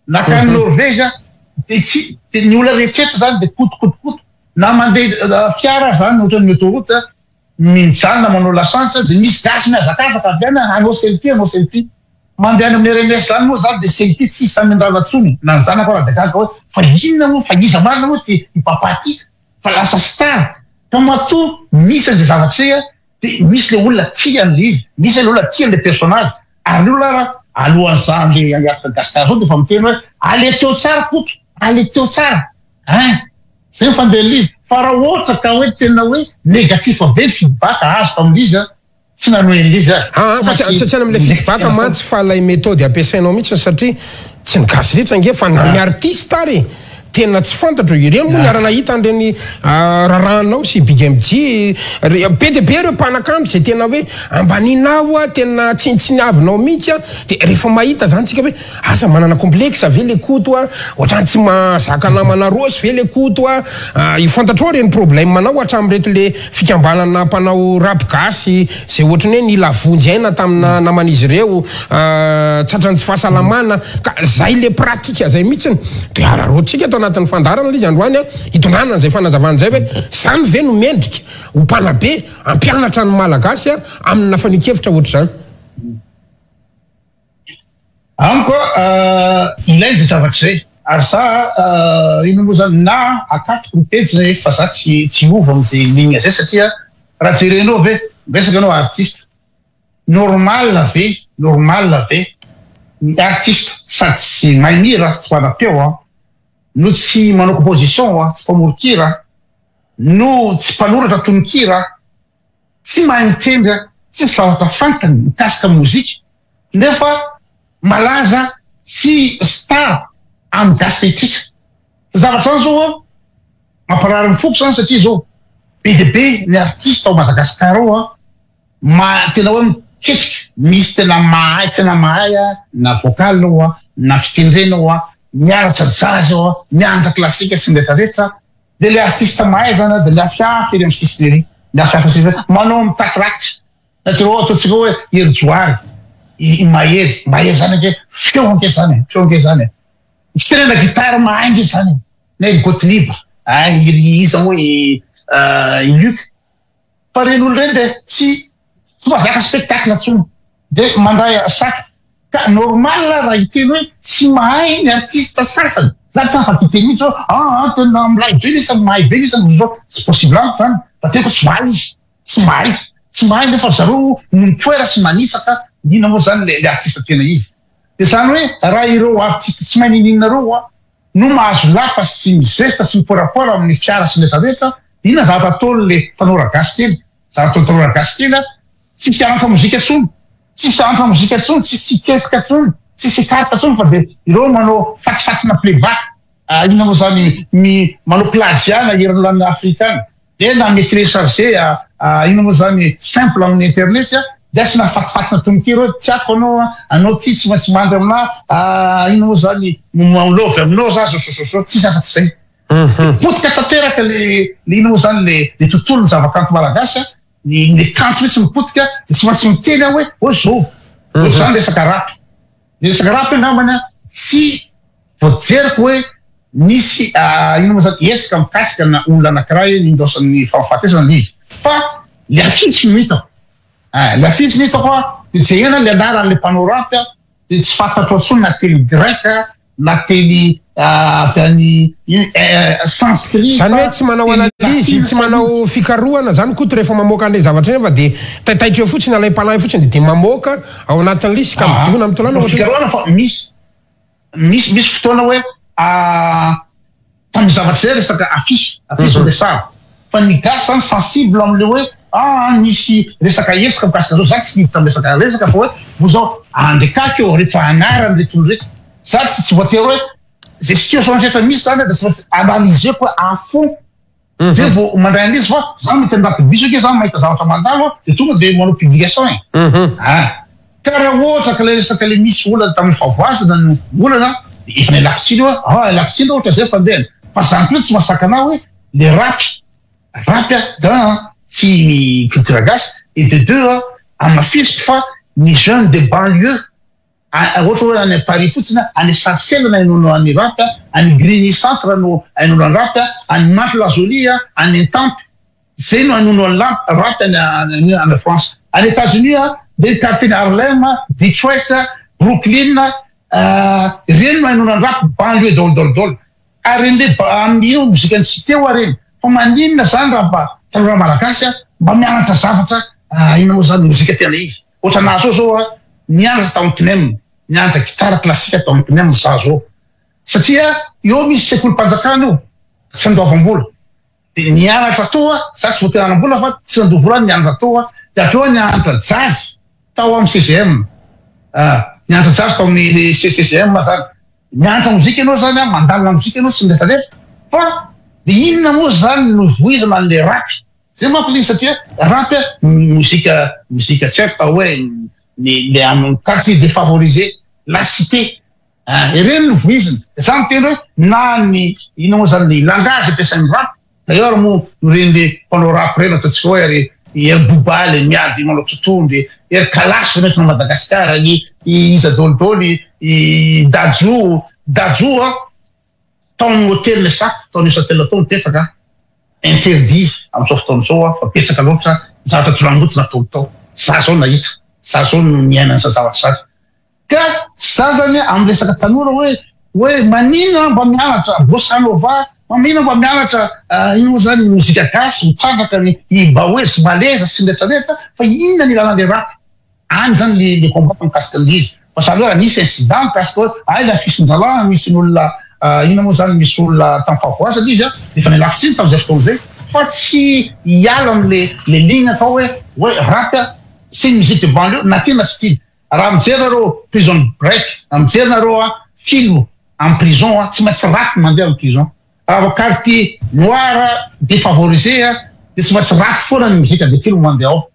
Nankany Norvège aho, dia tsy, dia ny olona rehetra rehetra izany dia koto koto koto, na mandeha fiara aza zany ohatran'ny autoroute, Mijanona manao lasantsy dia misy gasy mihazakazaka avy any hanao selfie hanao selfie. Mandeha any amin'ny RMS zany moa zany dia selfie tsisy samy mindrana tsony na ny zanako ara dia gaga hoe fa inona moa fa iza marina moa ty i papa ty fa lasa star. Fa matoa misy an'izay zavatra izay dia misy le olona tia an'le izy, misy le olona tia an'le personnage ary ny olona ara alohan'ny za andeha hiatrika Gasikara zao dia efa miteny hoe aleteo tsara Koto, aleteo tsara Hein! Zay ny fandehan'ilay izy. Fa raha ohatra ka hoe tena hoe négatif be ny feedback azoko amin'ilay izy an, tsy nanohy an'ilay izy aho. Aa fa tsy tsy any amin'ilay feedback mantsy fa ilay méthode ampiasainao mihitsy satria tsy ny gasy rehetra ange fa na ny artiste ary e! Tena tsy fantatro, ireny moa niara-nahita an'ireny raharahanao sy Big MJ, be dia be ireo mpanakanto izay tena hoe ambaninao, tena tsinontsiniavinao mihitsy an, dia rehefa mahita izany tsika hoe Asa manana complexe ve le Koto a? Ohatrany tsy mahazaka namana Rossy ve le Koto a? Io fantatrao ireny problème nao hatramin'ireto le fikambanana mpanao rap gasy zay ohatrany hoe nila vonjy aina tamina naman'izy ireo tratran'ny tsy fahasalamana ka zay le pratique zay mihitsiny de araraotintsika ato anatin'ny fandaharana le izy androany a hitondrana an'izay fanazavana izay hoe zany ve no mendrika ho mpanabe hampianatra ny malagasy amina fanehoan-kevitra ohatr'izany. Amiko ilaina izay zavatra izay ary za inona moa zany na akatoko ny pejy zay fa za tsy tsy hiova amin'izay ligne zay satria raha jerenao ve miresaka ianao artiste normal ve normal ve ny artiste sady tsy mahay mihira tsy manam-peo an no tsy manao composition an tsy mpamoron-kira no tsy mpanoratra tononkira Tsy mahay mitendry a, tsisy zavatra fantany mikasika mozika nefa malaza sy star amin'ny gasy rehetritra. Zavatra zany zao a, mamparary ny foko zany satria zao be dia be ny artiste ao Madagascar ao a, ma- tena hoe miketrika, misy tena mahay tena mahay a, na vocal ao a, na fitendrena ao a, mianatra jazz ao a, mianatra classique sy ny rehetra rehetra. Dia ilay artiste mahay zany dia miafiafy ery amin'ny sisiny ery, miafiafy amin'ny sisiny, manao mitaky rakitra. Satria ohatra ataontsika hoe Hery Johary, i Mahery, Mahery zany ange feo ange zany e, feo ange zany e. Fitenena gitara mahay ange zany e. Na i Gottlieb, i iza moa i i Luc. Fa ireny olona ireny dia tsy tsy mahazaka spectacle intsony dia mandray satroka. Ka normal raha hiteny hoe tsy mahay ny artiste sasany. Za tsy afaka hiteny mihitsy hoe aa tena milay be lisany, mahay be lisany zao. Tsy possible amiko zany fa teniko tsy mahay izy. Tsy mahay. Tsy mahay nefa zareo no mitoera sy manitsaka inona moa zany le artiste tena izy. Dia zany hoe raha ireo artiste tsy mahay niniana ireo hoa no mahazo lapa sy mizesta sy miporapoara amin'ny fiara sy ny rehetra rehetra, inona zavatra ataon'le tanora gasy kely? Zavatra ataon'ny tanora gasy kely a, tsy hianatra mozika intsony, tsy hianatra mozika intsony, tsisy hikesika intsony, tsisy hikaroka intsony fa dia ireo manao fatifatina playback, inona moa zany, ny manao plagiat na herin'ny afrikana. Dia na mi-telecharger inona moa zany simple amin'ny internet dia asiana fatifatina tononkira hoe tiako anao a, anao ty tsy maintsy mandry aminah, inona moa zany love aminao za zao zao zao, tsisy afa-tsy zay. Potika tanteraka le le inona moa zany le le tontolon'ny zavakanto malagasy a, ny le kanto mihitsy no potika dia tsy maintsy miteny aho hoe oh zao, ohatr'izany resaka rap. Ny resaka rap angambany a tsy voajeriko hoe nisy inona moa zany hetsika mikasika na olona anakiray nindaosan'ny fahafatesana le izy fa le affiche no hitako eh, le affiche no hitako a de jerena le anaran'le mpanao rap a de tsy fantatro intsony na teny grec na teny avy any sanskrit. Zany hoe tsy manao analyse, tsy manao fikarohana zany Koto rehefa mamoaka an'ilay zavatra iny fa dia taitaitra eo fotsiny, alaim-panahy fotsiny dia mamoaka ao anatin'ilay izy ka midona amin'ny tolàna ohatra. Fikarohana fa misy misy misy fotoana hoe tamin'ny zavatra izay resaka affiche, affiche no resahako fa ny gasy zany sensible amin'ilay hoe ah nisy resaka hetsika mikasika an'izao, za tsy miditra amin'ny resaka resaka fa hoe moa zao andekako eo reto anarany reto olona reto, za tsy tsy voatery hoe Zay situation rehetra misy zany dia tsy maintsy analyser-ko à fond zay vao mandray an'izy fa za mety anaty bus ake za mahita zavatra mandalo a dia tonga dia manao publication e. Ah. Ka raha ohatra ka le resaka le misy olana tamin'ny fahavoazana no olana dia efa nialako tsiny io ah ialako tsiny raha ohatra zay fandehany fa zany koa tsy mahasakana ahy hoe le rap rap a d'un tsy ny culture gasy et de deux a hamafisiko fa ny jeune de banlieue Ohatra hoe any Paris fotsiny, any Sarcelles no ahenoana an'i Rap, any Grigny centre no ahenoana an'i Rap, any Mantes la Jolie, any Etampes, zay no ahenoana an'i Rap any any France. Any Etats-Unis, ireny quartier-n'i Harlem, Detroit, Brooklyn, ireny no ahenoana an'i Rap, banlieue daholo daholo daholo. Ary ireny le amin'io mozikan'ny cité hoa ireny. Fa maninona zany raha mba tanora malagasy mba mianatra zavatra inona moa zany mozika tena izy. Ohatra anah zao zao nianatra tao amin'ny CNEM, nianatra gitara classique tao amin'ny CNEM za zao. Satria eo misy sekolim-panjakana io, tsy andoavam-bola. Dia nianatra tao aho, za tsy voatery hanam-bola fa tsy nandoa vola aho nianatra tao aho. Dia avy eo aho nianatra jazz tao amin'ny CGM. Nianatra jazz tao amin'ny CGM zany. Mianatra mozika ianao zany an, mandalina mozika ianao sy ny rehetra rehetra fa dia inona moa zany no voizina an'ilay rap? Zay manko le izy satria rap mozika mozika tsy haiko fa hoe ny le amin'ny quartier défavorisé, la cité ah, ireny no voizina. Za miteny hoe na ny inona moa zany ny langage ampiasain'ny rap, d'ailleurs moa ireny le mpanao rap ireny ataontsika hoe ry ery Booba le miady manao totohondry, ery Kalash vao nentina Madagasikara, ny iza daholidoly, i Dadju, Dadju an tao amin'ny hotely le sac tao Neuchâtel tao nipetraka, interdit izy amin'izao fotoana izao an, fa betsaka loatra ny zavatra jiolahimboto nataony tao, za zao nahita, za zao no niaina an'izany zavatra izany. Ka za zany amin'ny resaka tanora hoe hoe maninona mba mianatra bossa nova, maninona mba mianatra inona moa zany mozika gasy mitrandraka ny i baoezy maleza sy ny rehetra rehetra fa inona ny ilana le rap any zany le le combat mikasika an'le izy fa zany hoe raha nisy incident mikasika hoe ay la fisin-dralahana misy ny olona inona moa zany misy olona tamin'ny fahavoazana izy de efa nialako tsiny tamin'izay fotoana izay fa tsy hiala am'le le ligne atao hoe hoe rap c'est une musique de banlieue na tiana na tsy tiana. Raha mijery nareo prison break, raha mijery nareo a film am prison a, tsy maintsy rap mandeha am prison. Raha vao quartier noir defavorisé a, dia tsy maintsy rap foana ny mozika de film mandeha ao.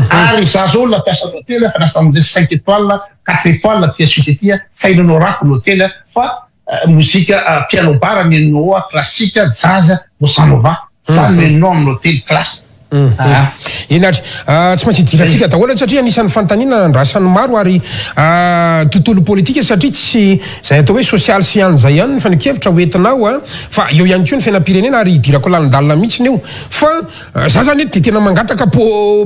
Ary za zao olona mpiasa am hotely efa lasa amle cinq étoiles, quatre étoiles aty Suisse aty a, tsy hainanao rap ny hotely a, fa mozika piano bar ny henonao ao, classique, jazz, bossa nova, zany no henonao amin'ny hotely classe. Eny ary, tsy maintsy idirantsika daholo anie satria anisan'ny fanontaniana andrasan'ny maro ary tontolo politika satria tsy izay atao hoe sosialy sy ihany izay ihany ny fanehoan-kevitra ho entinao fa eo ihany koa ny fiainam-pirenena ary idirako lalindalina mihitsiny io fa za zany eto dia tena mangataka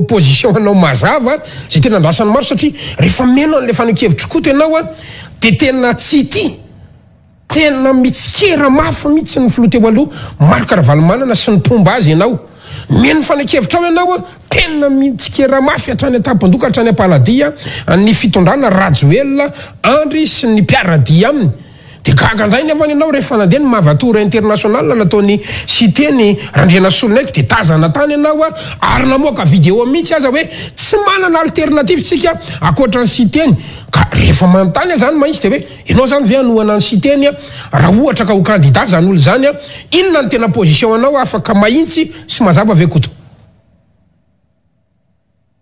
position anao mazava izay tena andrasan'ny maro satria rehefa mino an'ilay fanehoan-kevitry Koto ianao dia tena tsy tia Tena mitsikera mafy mihitsy ny filoha teo aloha Marc Ravalomanana sy ny mpomba azy ianao. Mino fanekevitrao ianao a! Tena mitsikera mafy hatrany an-tampon-doha ka hatrany am-paladia ny fitondrana Rajoelina Andry sy ny mpiara-dia aminy. Dia gaga indray nefa ianao rehefa nandeha ny Mava Tour International nataon'i Siteny Randrianasoloniaiko dia tazana tany ianao ary namoaka vidéo mihitsy aza hoe tsy manana alternative tsika ankoatra an'i Siteny. Ka rehefa manontany aho izany mahitsy dia hoe Ianao zany ve hanohana an'i Siteny a? Raha ohatra ka ho candidat zany olona zany a, inona no tena position anao afaka mahintsy sy mazava ve Koto?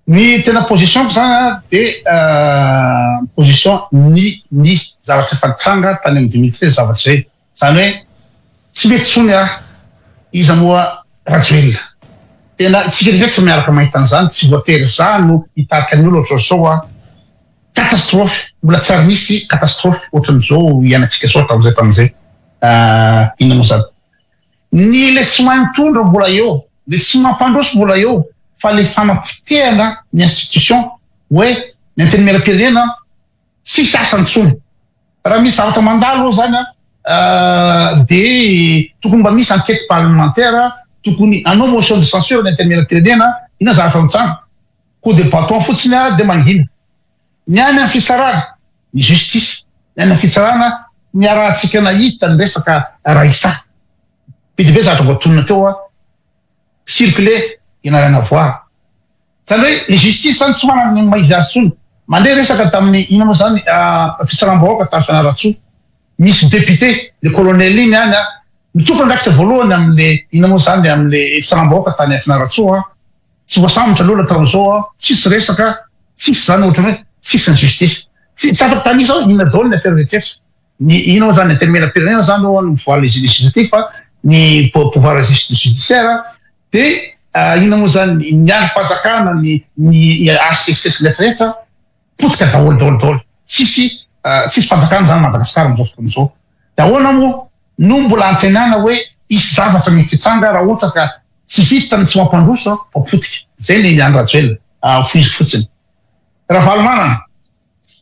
Ny tena position-ko zany a de position ny ny zavatra efa nitranga tany amin'ny 2013 zavatra izay. Zany hoe tsy mety tsony a iza moa Rajoelina. Tena isika rehetra miaraka mahita an'izany, tsy voatery za no hitarika ny olona ohatr'izao a. Catastrophe, mbola tsy ary nisy catastrophe ohatran'izao iainantsika zao hatramin'izay tamin'izay. Inona moa zany? Ny le tsy mahay mitondra mbola eo, le tsy mampandroso mbola eo, fa le fanapotehana ny institution hoe ny antenimierampirenena tsisy asany intsony. Raha misy zavatra mandalo eo zany an, de tokony mba misy enquete parlementaire, tokony hanao motion de censure ny antenimierampirenena, inona zavatra mitranga? Coup de bâton fotsiny a dia mangina. Ny any amin'ny fitsarana, ny justice, ny any amin'ny fitsarana niarahantsika nahita ny resaka Raissa. Be dia be zavatra voatonona teo a, circuler il n'a rien à voir. Zany hoe ny justice zany tsy manana ny maha izy azy intsony. Mandeha resaka tamin'ny inona moa zany fitsaram-bahoaka tany Fianarantsoa. Misy député, le colonel iny any a, ny tompon'andraikitra voalohany amin'le inona moa zany amin'le fitsaram-bahoaka tany Fianarantsoa. Tsy voasambotra aloha hatramin'izao aho, tsisy resaka, tsisy zany ohatran'ny hoe tsisy ny justice. Tsy tsy afaka tanisa aho inona daholo ny affaire rehetraretra. Ny inona moa zany antenimierampirenena zany aloha no pouvoir législatif fa ny pouvoir judiciaire de inona moa zany ny andrim-panjakana ny ny HCC sy ny rehetrarehetra potika daholo daholo daholo. Tsisy tsisy fanjakana zany Madagascar amin'izao fotoana izao. De ahoana moa no mbola antenaina hoe hisy zavatra mety hitranga raha ohatra ka Tsy vita ny tsy mampandroso fa potika. Zay le Andry Rajoelina fohizo fotsiny. Ravalomanana,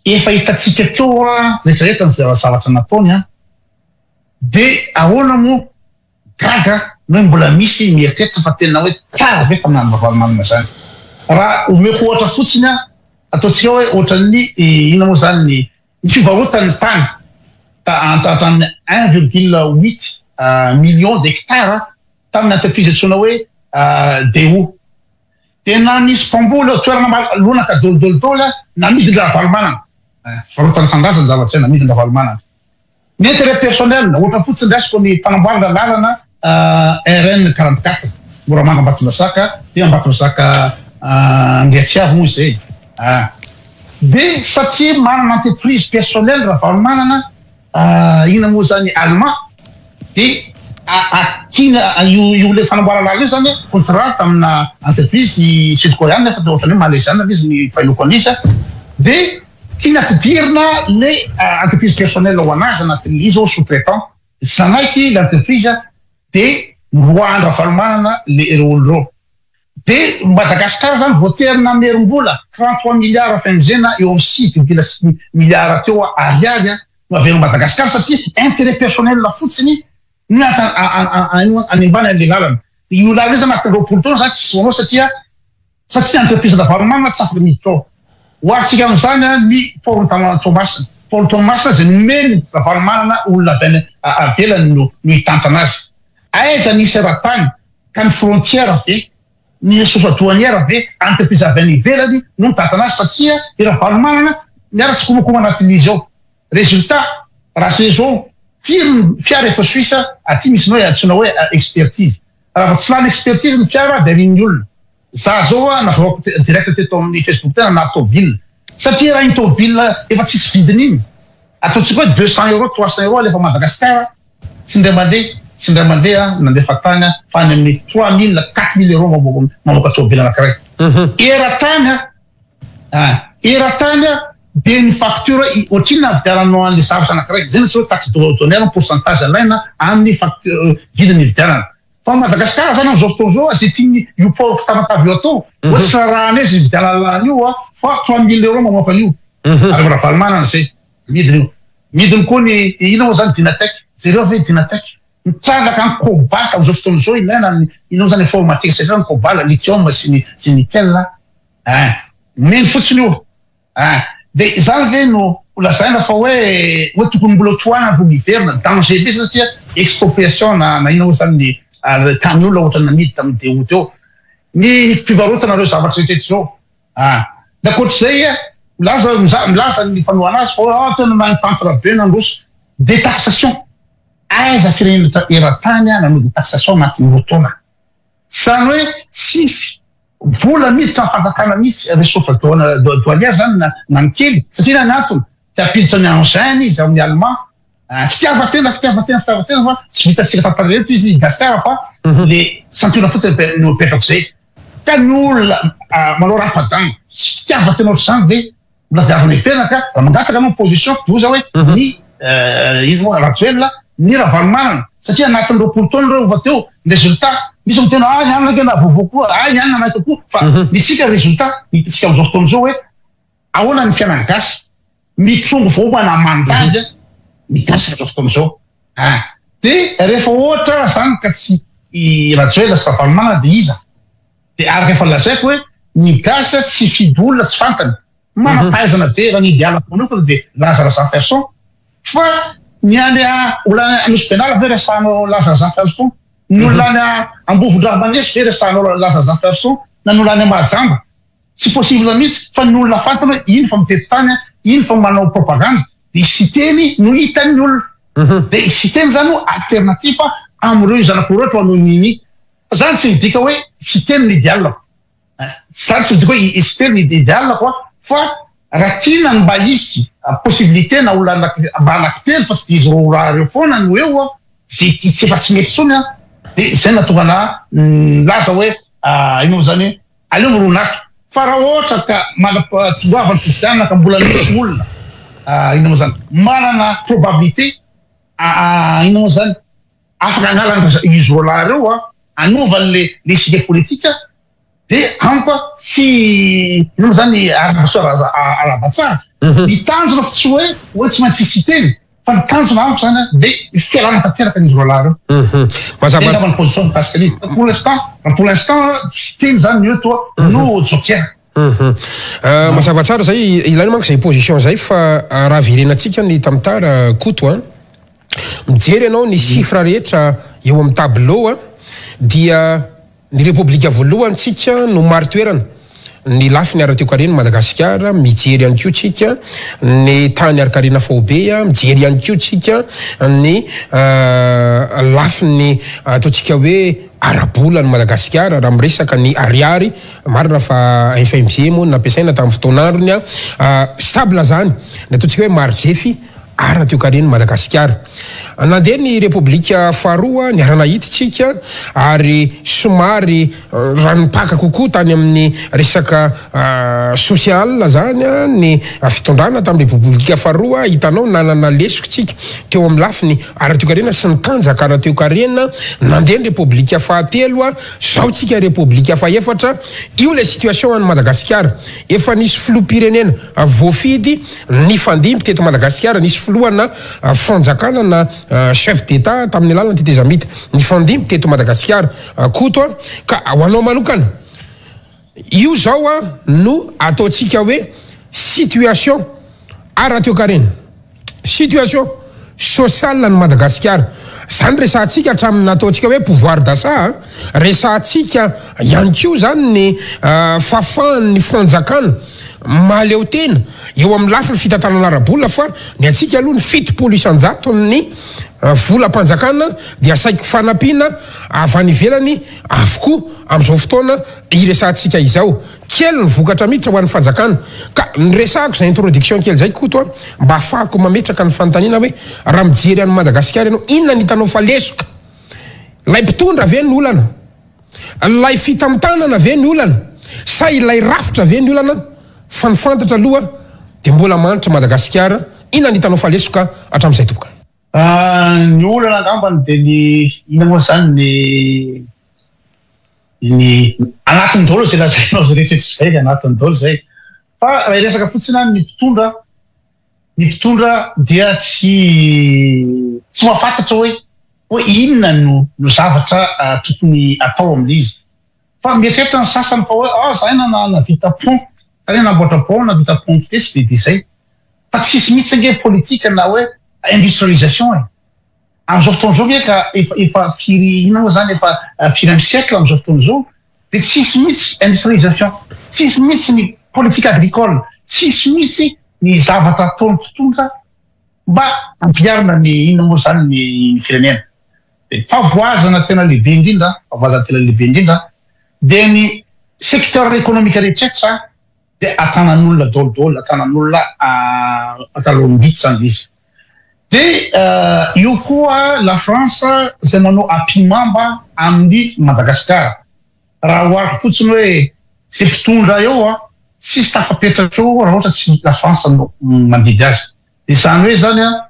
efa hitantsika teo rehetra rehetra ny zavatra nataony an! De ahoana moa gaga ny hoe mbola misy mieritreritra fa tena hoe tsara ve faminany Ravalomanana zany? Raha omeko ohatra fotsiny an, ataontsika hoe ohatran'ny inona moa zany ny ny fivarotan'ny tany ta-tamin'ny un virgule huit million d'hectares tamin'ny entreprise antsoina hoe Daewoo. Dia na nisy mpamboly ao toerana lonaka dolidoly namidin-dRavalomanana. Fivarotan'ny fandraza ny zavatra izay namidin-dRavalomanana. Ny intérêt personnel, ohatra fotsiny raisiko ny fanamboarana lalana RN 44, Moramanga Ambatondrazaka dia Ambatondrazaka Andiatsiavo moa izay. Dia satria manana entreprise personnel Ravalomanana Inona moa zany allemand de tiana io io le fanamboarana lalana io zany contrat tamina entreprise sud coréenne nefa de ohatrany hoe malaysiana le izy ny fahenoako an'izy de tiana ampidirina le entreprise personnelle ho anazy anatin'le izy ao sous traitant de tsy nanaiky le entreprise de noroahan-dRavalomanana le ireo olo ireo de Madagascar zany voatery namerim-bola 33 milliards FMG na eo amin'ny 6,6 milliards teo ariary no averin'i Madagascar satria intérêt personnel fotsiny no animbana an'le lalana. De io lalana io zany anatin'ny 20 taona zany tsisy manao satria satria entreprise Ravalomanana tsy afaka miditra ao. Oharintsika amin'izany ny port Toamasina. Port Toamasina izay nomeny Ravalomanana olona avy any avelany no hitantana azy. Aiza nisy eran-tany ka ny frontière ve, ny ressource douanière ve entreprise avy any ivelany no mitantana azy satria i Ravalomanana miara-tsikomakoma anatin'izy ao. Résultat, raha se zao, firy ny fiara eto Suisse aty misy ny hoe antsoina hoe expertise. Raha vao tsy lany expertise ny fiara dia arian'ny olona. Za zao navoakako direct teto amin'ny Facebook tena na tôbila. Satria raha iny tôbila efa tsisy vidiny iny, ataontsika hoe 200 euros, 300 euros alefa Madagascar, Tsy indray mandeha. Tsy indray mandeha nandefa tany fa any amin'ny 3000, 4000 euros mamoaka tômôbila anankiray. Eran-tany a! Eran-tany a! Dia ny facture ohatrinona avidiananao an'ilay zavatra anankiray. Izay no atao hoe taxe douanière, pourcentage alaina amin'ny facture vidiny ividianana. Fa Madagasikara zany amizao fotoana zao zay tiany io port Tamatave io atao, hoe tsy rarahana izy mividiana lalana io fa 3000 euros mamoaka an'io. Ary Ravalomanana zay, midiny io. Midiny koa ny inona moa zany Dynatec, jereo ve Dynatec. Mitrandraka ny cobalt amizao fotoana zao ilaina ny inona moa zany informatique satria ny cobalt, lithium sy ny sy ny nickel ein. Omeny fotsiny io. Ah! Dia izany ve no ho lazaina fa hoe hoe tokony mbola ho tohanana vao miverina? Danger be satria expropriation na na inona moa izany ny tany olona ohatran'ny namidy tamin'ny DO teo. Ny fivarotana ireo zavatra rehetra rehetra ireo. Ah! Dia ankoatr'izay, milaza milaza ny mpanohana azy fa hoe ah tena nahay mitantra be nandroso. Détaxation. Aiza firenena eran-tany nanao détaxation anatin'ny roa taona? Izany hoe tsisy vola miditra amin'ny fanjakana mihitsy, ressource douanière zany na ny kely, satria inona ny antony? Te hampiditra ny engin izy ao amin'ny allemand, fitiavan-tena, fitiavan-tena, fitiavan-tena fa tsy vitantsika tantara ireto izy i Gasikara fa le santionany fotsiny no apetrako zay. Ka ny olona manao rapadan sy fitiavan-tena ohatr'izany ve Mbola diavina hiverina ka raha mangataka anao position doza hoe ny izy moa Rajoelina ny Ravalomanana satria anatin'ny 20 taona ireo efa teo ny résultat misy miteny ah ny anona kena vaovao koa ah ny anona naika koa fa ny tsika résultat hitantsika amin'izao fotoana izao hoe ahoana ny fiainan'ny gasy mitsongo voamana mandady ny gasy amin'izao fotoana izao ah dia rehefa ohatra zany ka tsy i Rajoelina sy Ravalomanana dia iza Dia araka efa lazaiko hoe ny gasy tsy hifidy olona tsy fantany. Manam-pahaizana be raha ny ideal-ko manokana dia Laza Razafiarison. Fa ny any olona any Nosy Benala ve resahanao Laza Razafiarison? Ny olona any Ambovondramanesy ve resahanao Laza Razafiarison? Na ny olona any Mahajamba? Tsy possible mihitsy fa ny olona fantany hoe iny fa mitety tany, iny fa manao propagande dia Siteny no hitan'ny olona. Dia Siteny izany no alternative amin'ireo zanak'olo ireo toa an'i Nini. Zany tsy midika hoe Siteny no ideal-ko. Zany tsy midika hoe i Siteny no ideal-ko fa raha tiana ny mba hisy possibilité na olona mba anankitelo fa tsy dia izy roa ireo foana no eo zay tsy efa tsy mety intsony an, dia zay nahatonga anah nilaza hoe inona moa zany aleo mirona ato fa raha ohatra ka mandra-pahatongavan'ny fifidianana ka mbola misy olona inona moa zany manana probabilité inona moa zany Afaka hanala an-dry izy roalahy ireo an, hanova an'le l'échiquier politique dia amiko an tsy inona moa zany araba araba tsara. Ny tanjona fa tsy hoe hoe tsy maintsy hisy hiteny fa ny tanjona amiko zany an dia fialana tanteraka an'izy roalahy ireo. Mazava. Zay angamba ny position mikasika an'iny. Fa pour l'instant, pour l'instant tsy hiteny zany ny eo toa no joker. Mazava tsara zay, ilaina manko zay position zay fa raha verenantsika ny tantara Koto an, mijery ianao ny chiffre rehetra eo amin'ny tableau an, dia ny repoblika voalohany tsika no mari-toerana ny lafiny ara-toekaren'i Madagasikara, mijery ihany koa tsika ny tany ara-karena faobe, mijery ihany koa tsika ny lafiny ataontsika hoe ara-bola an'i Madagasikara raha miresaka ny ariary Marina fa FMG moa no nampiasaina tamin'ny fotoan'androny an. Stable zany ny ataontsika hoe marijefy ara-toekaren'i Madagasikara. Nandeha ny Repoblika faharoa, niara-nahita isika ary somary ranopaka kokoa tany amin'ny resaka social zany ny fitondrana tamin'ny Repoblika faharoa. Hitanao nanana lesoka isika teo amin'ny lafiny ara-toekarena sy ny tanjaka ara-toekarena. Nandeha ny Repoblika fahatelo. Zao tsika repoblika fahefatra, io ilay situation any Madagasikara. Efa nisy filoham-pirenena voafidy nifandimby teto Madagasikara, nisy filoha na fanjakana na chef d'Etat tamin'ny alalan'ny tetezamita nifandimby teto Madagasikara. Koto a, ka ho anao manokana, io zao a no ataontsika hoe situation ara-toekarena. Situation sociale an'i Madagasikara. Zany resahantsika hatramin'ny nataontsika hoe pouvoir d'achat a! Resahantsika ihany koa zany ny fahafahan'ny fanjakana mahaleo tena eo amin'ny lafiny fitantanana ara-bola fa ny antsika aloha ny 70% ny volam-panjakana dia saiky fanampiana avy any ivelany avokoa amin'izao fotoana iresahantsika izao. Kely ny vokatra miditra ho an'ny fanjakana. Ka niresahako izay introduction kely izay Koto a, mba ahafahako mametraka ny fanontaniana hoe raha mijery an'i Madagasikara ianao, inona ny hitanao fa lesoka? Ilay mpitondra ve ny olana? Ilay fitantanana ve ny olana? Sa ilay rafitra ve ny olana? Fa ny fantatra aloha dia mbola manitra Madagasikara. Inona ny hitanao fa lesoka hatramin'izay tompoko? Ny olana angambany dia ny inona moa izany ny ny anatiny daholo izay lazainao izay rehetra izay, anatiny daholo izay. Fa raha hiresaka fotsiny aho ny mpitondra, ny mpitondra dia tsy tsy mahafantatra hoe hoe inona no no zavatra tokony atao amin'izy. Fa mieritreritra ny sasany fa hoe ah zahay na nahavita pont, zahay nanamboatra pont, nahavita pont be sy dia izay. Fa tsisy mihitsy ange politique na hoe industrialisation e. Amin'izao fotoana izao ange ka efa efa firy inona moa izany efa firy amy siècle amin'izao fotoana izao dia tsisy mihitsy industrialisation, tsisy mihitsy ny politique agricole, tsisy mihitsy ny zavatra ataon'ny mpitondra mba hampiharina ny inona moa izany ny firenena. Dia fahavoazana tena lehibe indrindra, fahavoazana tena lehibe indrindra dia ny secteur économique rehetra dia atanan'olona daholo daholo, atanan'olona atalom-bitsy izany izy. Dia eo koa la France izay manao ampihimamba amin'i Madagasikara. Raha ohariko fotsiny hoe izay mpitondra eo an, tsisy tafapetraka eo raha ohatra tsy la France no mandidy azy. Dia izany hoe izany an,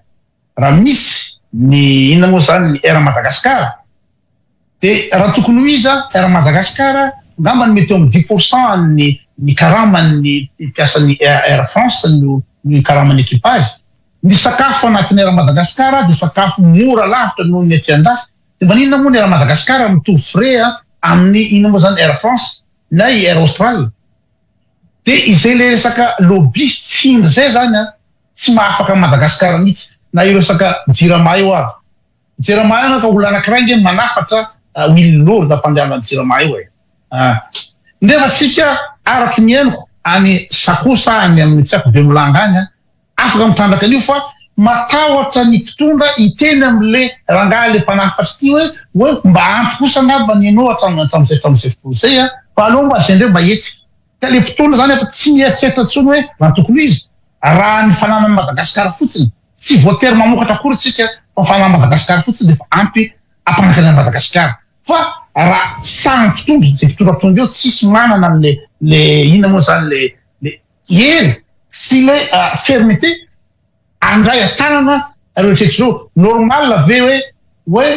raha misy ny inona moa izany ny Air Madagascar dia raha tokony ho izy Air Madagascar angamba ny mety eo amin'ny dix pour cent an'ny ny karaman'ny mpiasan'ny Air France no ny karaman'ny équipage. Ny sakafo anatin'ny Air Madagascar dia sakafo mora lavitra noho ny aty andafy. Dia maninona moa ny Air Madagascar mitovy frais amin'ny inona moa izany Air France na i Air Austral. Dia izay ilay resaka lobby sy tsindry izay izany an, tsy mahafaka an'i Madagasikara mihitsy na io resaka jirama io ary. Jirama io ka olona anakiray nge manafatra huile lourde ampandehanana jirama io e. Nefa tsika araky ny henoko any Sakoa sa any amin'ny tsy haiko Bemolanga any afaka mitrandraka an'io fa matahotra ny mpitondra hiteny amin'le rangahy le mpanafatra ity hoe hoe mba ampy kosa angamba ny anao hatramin'izay hatramin'izay fotoana izay a fa aleo mba zay ndray mba hetsika. Ka le mpitondra zany efa tsy mieritreritra intsony hoe raha tokony ho izy, raha ny fananan'i Madagasikara fotsiny, tsy voatery mamokatra akory tsika fa ny fananan'i Madagasikara fotsiny dia efa ampy hampanankarena an'i Madagasikara. Fa raha samy mpitondra, izay mpitondra tonga eo tsisy manana an'le le inona moa zany le le hery sy le fermeté handray an-tanana ireo eritreritra ireo. Normal ve hoe hoe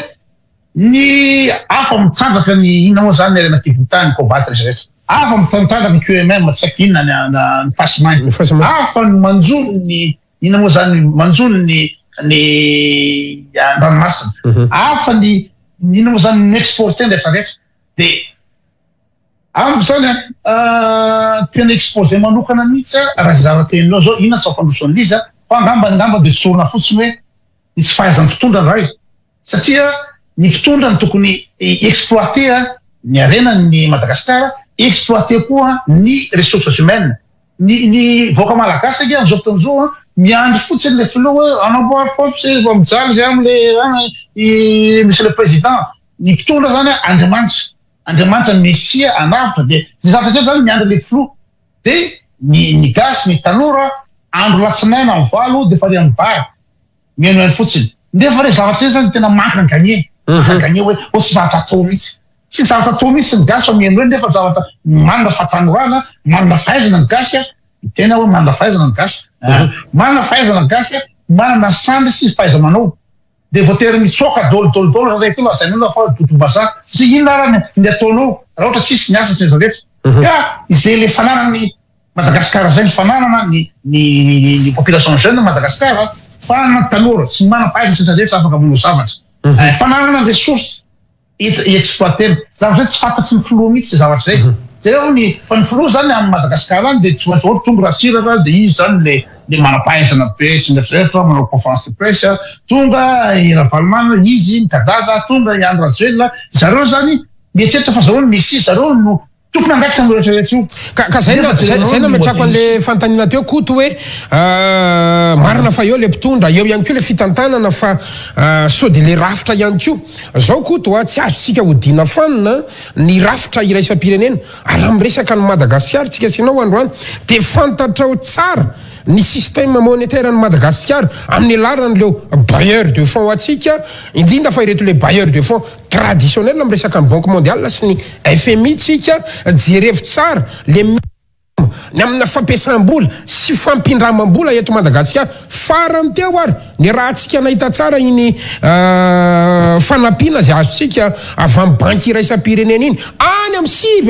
ny hafa mitrandraka ny inona moa zany ny harena an-kibon-tany, cobalt rehetra rehetra. Hafa mitrandraka ny QMM tsy haiko inona ny ny fasimainty. Hafa ny manjono ny inona moa zany manjono ny ny ranomasina. Hafa ny inona moa zany mi-exporter ny rehetra rehetra. Dia amiko zany an, tena exposé manokana mihitsy raha izay zavatra teninao zao, inona tsy fampandroso an'iza fa angamba angamba dia tsorina fotsiny hoe ny tsy fahaizan'ny mpitondra ray satria ny mpitondra no tokony hi-exploiter ny harenan'ny Madagasikara, exploiter koa ny ressources humaines. Ny ny vahoaka malagasy ange amin'izao fotoana izao an, miandry fotsiny ilay filoha hoe hanamboary paosy e, vao mijaly izay amin'ilay i monsieur le président. Ny mpitondra zany an, Andriamanitra, Andriamanitra ny Mesia hanavotra dia izay zavatra izay zany miandry ilay filoha. Dia ny ny gasy, ny tanora, andro latsinaina amin'ny valo dia efa ary amin'ny bar. Mihainohaino fotsiny. Nefa re zavatra ireny zany tena manque à gagner. Manque à gagner hoe oh tsy zavatra atao mihitsy. Tsy zavatra atao mihitsy ny gasy fa mihainohaino nefa zavatra manana fahatanorana, manana fahaizana ny gasy a. Tena hoe manana fahaizana ny gasy. Manana fahaizana ny gasy a, manana sandry sy fahaiza-manao. Dia voatery mitsoaka daholo daholo daholo raha rehefa lazain'olona fa botom-bazaha. Satria inona ara ny ataonao raha ohatra tsisy ny asa sy ny rehetra. Ka izay le fananany Madagascar zay ny fananana ny ny ny population jeune Madagascar fa ny tanora tsy manam-pahaizana sisa rehetra afaka manao zavatra fananana ny ressource hi-exploiter-na zavatra zay tsy fantatry ny filoha mihitsy zay zavatra zay jereo ny fa ny filoha zany any Madagascar any dia tsy maintsy ohatra tonga Ratsiraka dia izy zany le le manam-pahaizana be sy ny rehetra manao conférence de presse tonga i Ravalomanana izy mikadada tonga i Andry Rajoelina zareo zany mieritreritra fa zareo no messie zareo no Tompon'andraikitra amin'io rehetra rehetra io. Ka ka zay Nefa zay jereo zay ny nametrahako modely an'le fanontaniana teo Koto hoe marina fa eo le mpitondra, eo ihany koa le fitantanana fa sao dia le rafitra ihany koa. Zao Koto a, tsy azontsika odiana fanina ny rafitra iraisam-pirenena ary raha miresaka an'i Madagasikara tsika sy ianao androany dia fantatrao tsara. ny système monétaire an'i Madagasikara amin'ny alalan'ireo bailleurs de fonds antsika, indrindra fa ireto le bailleurs de fonds traditionnels miresaka ny Banque mondiale sy ny FMI tsika, jerevo tsara le ny amina fampiasam-bola sy fampindramam-bola eto Madagasikara. Farany teo ary ny rahantsika nahita tsara iny fanampiana izay azontsika avy amin'ny banky iraisam-pirenena iny any amin'ny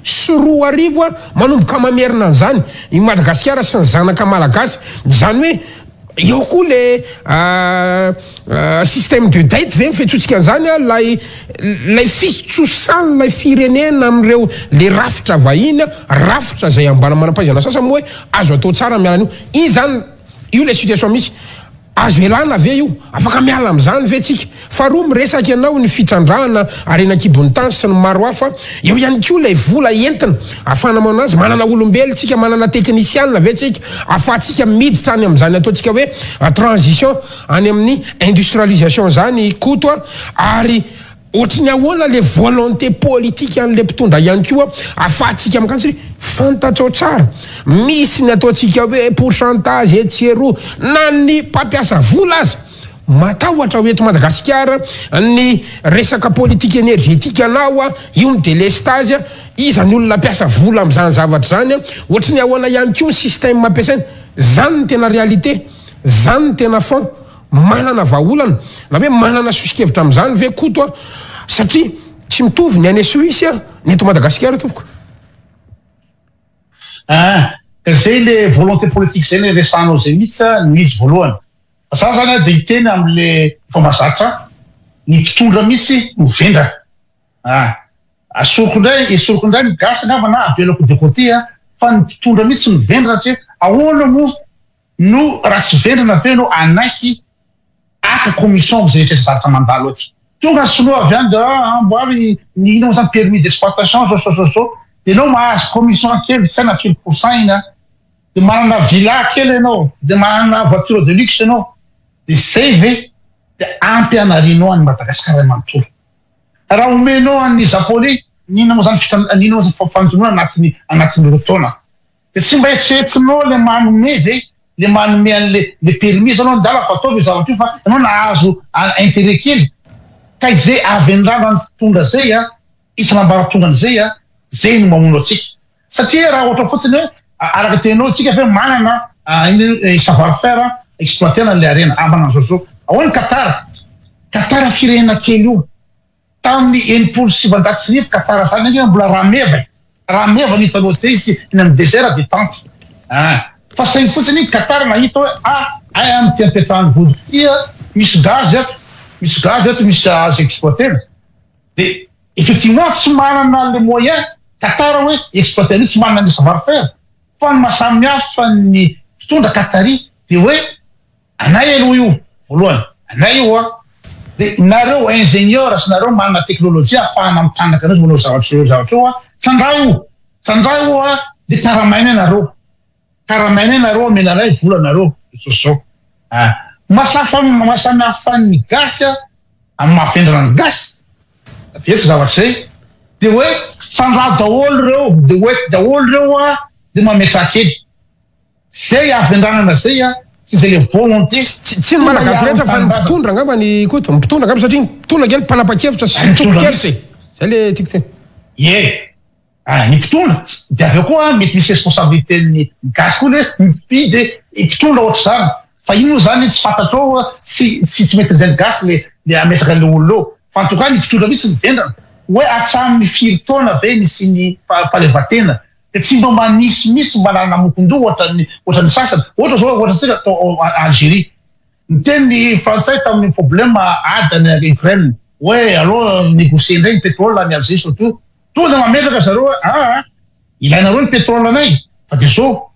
2029 manomboka mamerina an'izany i Madagasikara sy ny zanaka malagasy. Izany hoe eo koa le système de dette ve ny fiantsoantsika an'izany a, lay lay fitsosan'ilay firenena amin'ireo le rafitra vahiny, rafitra izay ambana manam-pahaizana sasany moa hoe azo atao tsara ny miala an'io. Iny izany io le situation misy. Azo elana ve io? Afaka miala amin'izany ve tsika? Faharoa miresaka ianao ny fitrandrahana harena an-kibon'ny tany sy ny maro hafa, eo ihany koa ilay vola entina ahafahana manao azy, manana olombelona tsika, manana teknisianina ve tsika ahafahantsika miditra any amin'izany ataontsika hoe transition any amin'ny industrialisation izany Koto a, ary Ohatry ny ahoana le volonté politique an'le mpitondra ihany koa afahantsika makany satria fantatrao tsara misy ny ataontsika hoe pourcentage etsy sy eroa na ny mpampiasa vola aza matahotra ho eto Madagasikara ny resaka politique énergétique anao a io ny délestage iza ny olona mpiasa vola amin'izany zavatra izany a ohatry ny ahoana ihany koa ny système ampiasaina zany ny tena réalité zany ny tena fond Manana vahaolana na hoe manana soso-kevitra amin'izany ve Koto a? Satria tsy mitovy ny any Suisse a, ny eto Madagasikara tompoko. Ah, ka zay le volonté politique zay le resahanao zay mihitsy no izy voalohany. Fa za zany de hiteny amle efa mazatra, ny mpitondra mihitsy no vendrana. Ah, asoriko indray, esoriko indray ny gasy angamba na avelako de côté a, fa ny mpitondra mihitsy no vendrana satria ahoana moa No raha tsy vendrana ve enao hanaiky haka commission amzay rehetra zavatra mandalo eto. Tonga ny sinoa avy any de ah amboary ny inona moa zany permis d'exploitation zao zao zao zao de enao mahazo commission kely tsy hay na firy pourcent iny an, de manana villa kely enao, de manana voiture de luxe enao, de zay ve de ampy hanarinao an'i Madagascar iray manontolo. Raha omenao an'ny japonais ny inona moa zany fitran- ny inona moa zany fanjonoana anatin'ny anatin'ny roa taona. De tsy mba eritreretinao le manome ve le manome anle le permis zao anao ndala fa ataovy io zavatra io fa enao nahazo interet kely ka izay avy andrana mpitondra zay a isan'ambaratongany zay a zay no mamono antsika satria raha ohatra fotsiny hoe araka teninao tsika ve manana savoir faire exploiter-na anle harena ambana zao zao ahoana Qatar Qatar firenena kely io Tamin'ny 1960 Qatar zany anie mbola rameva e! Rameva ny taloha tey sy eny amin'ny desert dia tanty ah! Fa saingy fotsiny Qatar nahita hoe ah! Ay amin'ity ampiatrano vody ity ah, misy gaz ato, misy gaz ato, misy azo exploiter-na. Dia effectivement tsy manana le moyen Qatar hoe exploiter an'io, tsy manana ny savoir faire. Fa ny maha samy hafa ny mpitondra Qatari dia hoe Anay aloha io voalohany, anay io an, de nareo ingénieur sy nareo manana technologie ahafahana mitrandraka an'io sy manao zavatra io zavatra io an, trandraho io, trandraho io an, de karamainay nareo, karamainay nareo omena anay vola nareo, zao sy zao an. Mahasafa mahasamihafa ny gasy an, amin'ny maha vendrana ny gasy, averiko zavatra zay, de hoe trandraho daholo reo, de hoentiko daholo reo an, de mametraha kely. Zay havendranana zay a, sy zay le volonté. Tsy ny Malagasy rehetra fa ny mpitondra angamba ny Koto, ny mpitondra angamba satria ny mpitondra ange ny mpanapa-kevitra sy ny tompon-kevitra e. Zay le tiako teny. Ie, ny mpitondra, de avy eo koa mety misy responsabilité-n'ny gasy koa le mifidy mpitondra ohatr'izany, fa iny moa zany tsy fantatrao, tsy tsy maitriser-n'ny gasy le le hametraka an'le olona eo, fa en tout cas ny mpitondra mihitsy no vendrana, hoe hatramin'ny firy taona ve nisian'ny fahaleovantena Dia tsy mba mba nisy mihitsy mba nanamokon-doha ohatran'ny ohatran'ny sasany. Ohatra zao ohatra antsika tao Algérie. Niteny ny frantsay tamin'ny problème ady any Ukraine hoe aleo négocier indray ny pétrole any Algérie surtout. Tonga dia mametraka zareo hoe aa ilainareo ny pétrole anay fa dia zao